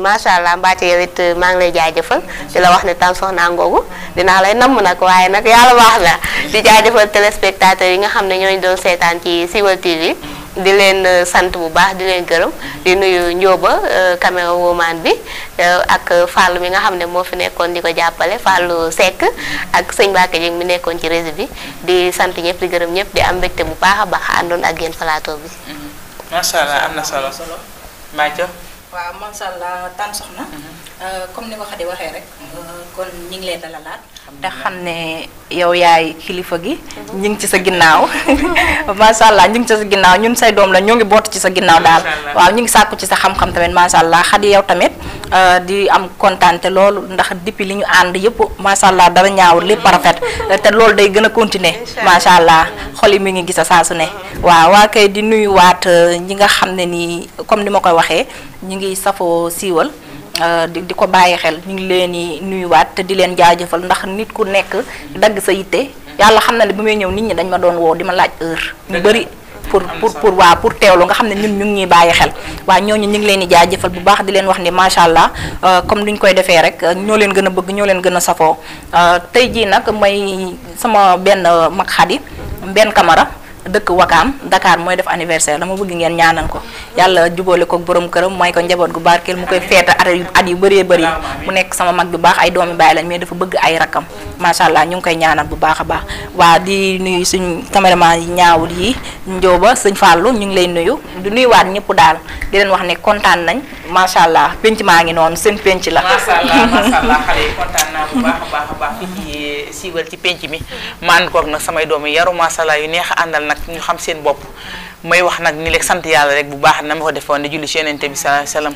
macha allah Mbathio yow it maa ngi lay jaajëfal di la wax ne tan soxna ngoogu dinaa lay namm nag waaye nag yàlla baax na di jaajëfal téléspectateurs yi nga xam ne ñooñu doon seetaan ci Siweul TV di leen sant bu baax di leen gërëm di nuyu Njóoba caméra woman bi ak Fallou mi nga xam ne moo fi nekkoon di ko jàppale Fallou Seck ak sëñ Mbacke Dieng mi nekkoon ci réseau bi di sant ñëpp di gërëm ñëpp di am mbégte bu baax a baax àndoon ak yéen plateau bi. macha allah am na solo Mbathio. waaw macha allah tan soxna. comme ni ko Khady waxee rek. kon ñu ngi leen dalalaat. te xam ne yow yaay kilifa gi. ñu ngi ci sa ginnaaw. macha allah ñu ngi ci sa ginnaaw ñun say doom la ñoo ngi boot ci sa ginnaaw daal. waaw ñu ngi sàkku ci sa xam-xam tamit macha allah Khady yow tamit di am kontaan te loolu ndax depuis li ñu ànd yëpp macha allah dara ñaawul lépp rafet te loolu day gën a continuer macha allah xol yi mi ngi gis saa su ne. waaw waa kay di nuyuwaat ñi nga xam ne nii comme ni ma koy waxee ñu ngi safoo siiwal. di ko bàyyi xel ñu ngi leen di nuyuwaat te di leen jaajëfal ndax nit ku nekk dagg sa yitte yàlla xam na ne bu may ñëw nit ñi dañ ma doon woo di ma laaj heure ñu bëri pour teewlu nga xam ne ñun ñu ngi ñuy bàyyi xel waaye ñooñu ñu ngi leen di jaajëfal bu baax di leen wax ni macha allah comme duñ koy defee rek ñoo leen gën a bëgg ñoo leen gën a safoo tey jii nag may sama benn mag Khady benn Camara dëkk Wakaam Dakar mooy def anniversaire dama bëgg ngeen ñaanal ko yàlla jubóole ko borom këram mooy ko njaboot gu barkeel mu koy feeta at yu bëree bëri mu nekk sama mag bu baax ay doomi baay lañ mais dafa bëgg ay rakam macha allah ñu ngi koy ñaanal bu baax a baax waa di nuyu suñ caméraman yi ñaawul yi Njóoba sëñ Fallou ñu ngi lay nuyu di nuyuwaat ñëpp daal di leen wax ne kontaan nañ macha allah penc maa ngi noonu seen penc la. macha allah xale yi kontaan naa bu baax a baax fii ci Siweul ci penc mi ma ànd koog nag samay doom yi yaru macha allah yu neex a àndal nag ñu xam seen bopp may wax nag ni rek sant yàlla rek bu baax na ma ko defoon di julli ci Yonent bi sallallahu alayhi wasallam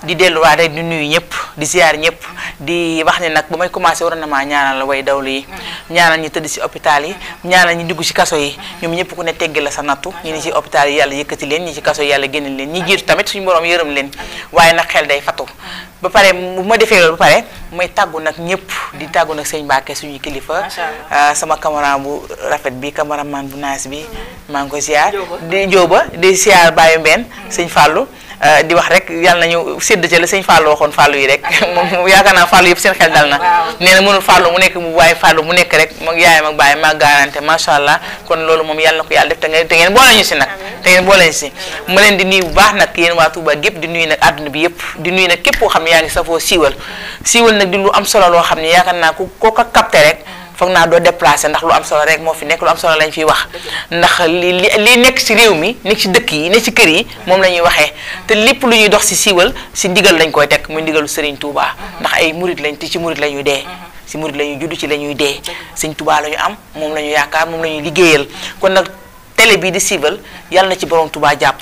di delluwaat rek di nuyu ñëpp di ziar ñëpp di wax ne nag ba may commencé waroon na maa ñaanal way dawlu yi ñaanal ñi tëdd ci hôpital yi ñaanal ñi dugg ci kaso yi ñoom ñëpp ku ne teggi la sa nattu ñi ni ci hôpital yi yàlla yëkkati leen ñi ci kaso yi yàlla génn leen ñi jiitu tamit suñu borom yërëm leen waaye nag xel day fatu ba pare bu ma defee loolu ba pare may tàggu nag ñëpp di tàggu nag sëñ Mbacke suñu kilifa sama cameraman bu rafet bi cameraman bu naas bi maa ngi ko ziar di Njóoba di ziar Baye Mbène sëñ Fallou di wax rek yàlla nañu sédd ca la sëñ Fallou waxoon Fallou yi rek moom yaakaar naa Fallou yëpp seen xel dal na nee na mënul Fallou mu nekk mu waaye Fallou mu nekk rek moom yaayam ak baayam maa garanté macha allah kon loolu moom yàlla na ko yàlla def te ngeen boole ñu si nag te ngeen boole ñu si ma leen di nuyu bu baax nag yéen waa Touba gépp di nuyu nag àdduna bi yëpp di nuyu nag képp koo xam ne yaa ngi safoo siiwal nag di lu am solo loo xam ne yaakaar naa ku ko capté rek foog naa doo déplacé ndax lu am solo rek moo fi nekk lu am solo lañ fiy wax ndax li nekk ci réew mi nekk ci dëkk yi nekk ci kër yi moom la ñuy waxee te lépp lu ñuy dox ci siiwal ci ndigal lañ koy teg muy ndigalu Serigne Touba ndax ay murit lañ te ci murit la ñuy dee ci murit la ñuy judd ci la ñuy dee Serigne Touba la ñu am moom la ñu yaakaar moom la ñuy liggéeyal kon nag télé bii di siiwal yàlla na ci borom Touba jàpp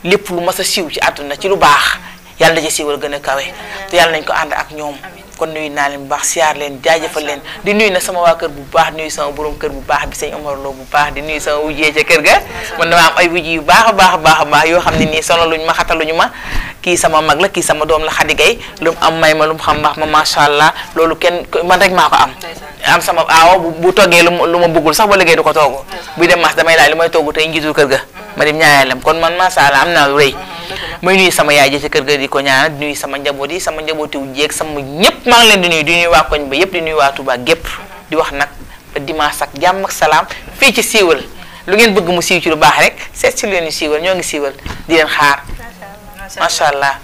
lépp lu mas a siiw ci àdduna ci lu baax yàlla na ci siiwal gën a kawe te yàlla nañ ko ànd ak ñoom kon nuyu naa leen bu baax siyaar leen jaajëfal leen di nuyu na sama waa kër bu baax nuyu sama borom kër bu baax bi sëñ Omar Lo bu baax di nuyu sama wujjee ca kër ga man dama am ay wujj yu baax a baax yoo xam ne nii sonaluñu ma xataluñu ma kii sama mag la kii sama doom la Xadi Gay lu mu am may ma lu mu xam baax ma macha allah loolu kenn man rek maa ko am sama aawo bu toggee lu ma bëggul sax ba liggéey du ko togg buy dem mas damay laaj lu may togg tey njiitul kër ga ma dem ñaanalem kon man macha allah am naa lu rëy may nuyu sama yaay ji ci kër ga di ko ñaanal di nuyu sama njaboot yi sama njabooti wu jeeg sama ñëpp maa ngi leen di nuyu waa koñ ba yëpp di nuyu waa Touba gépp di wax nag ba dimanche ak jàmm ak salaam fii ci siiwal lu ngeen bëgg mu siiw ci lu baax rek seet si leen ñu siiwal ñoo ngi siiwal di leen xaar macha allah.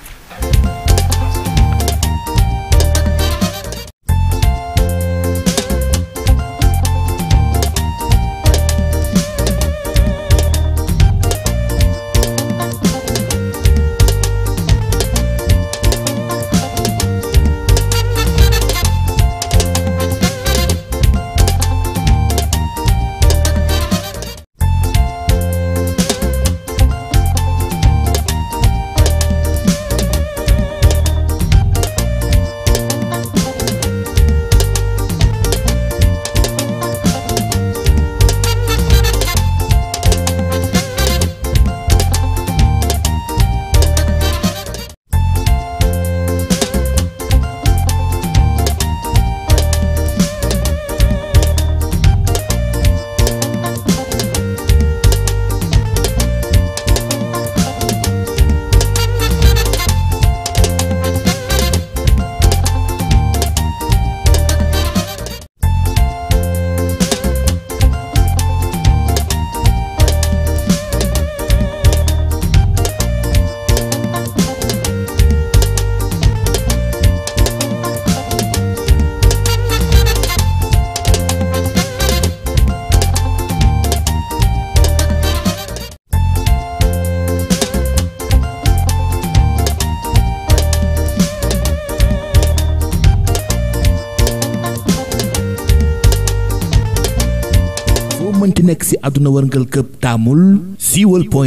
mënti nekk ci àdduna wërngal këpp taamul siiwal point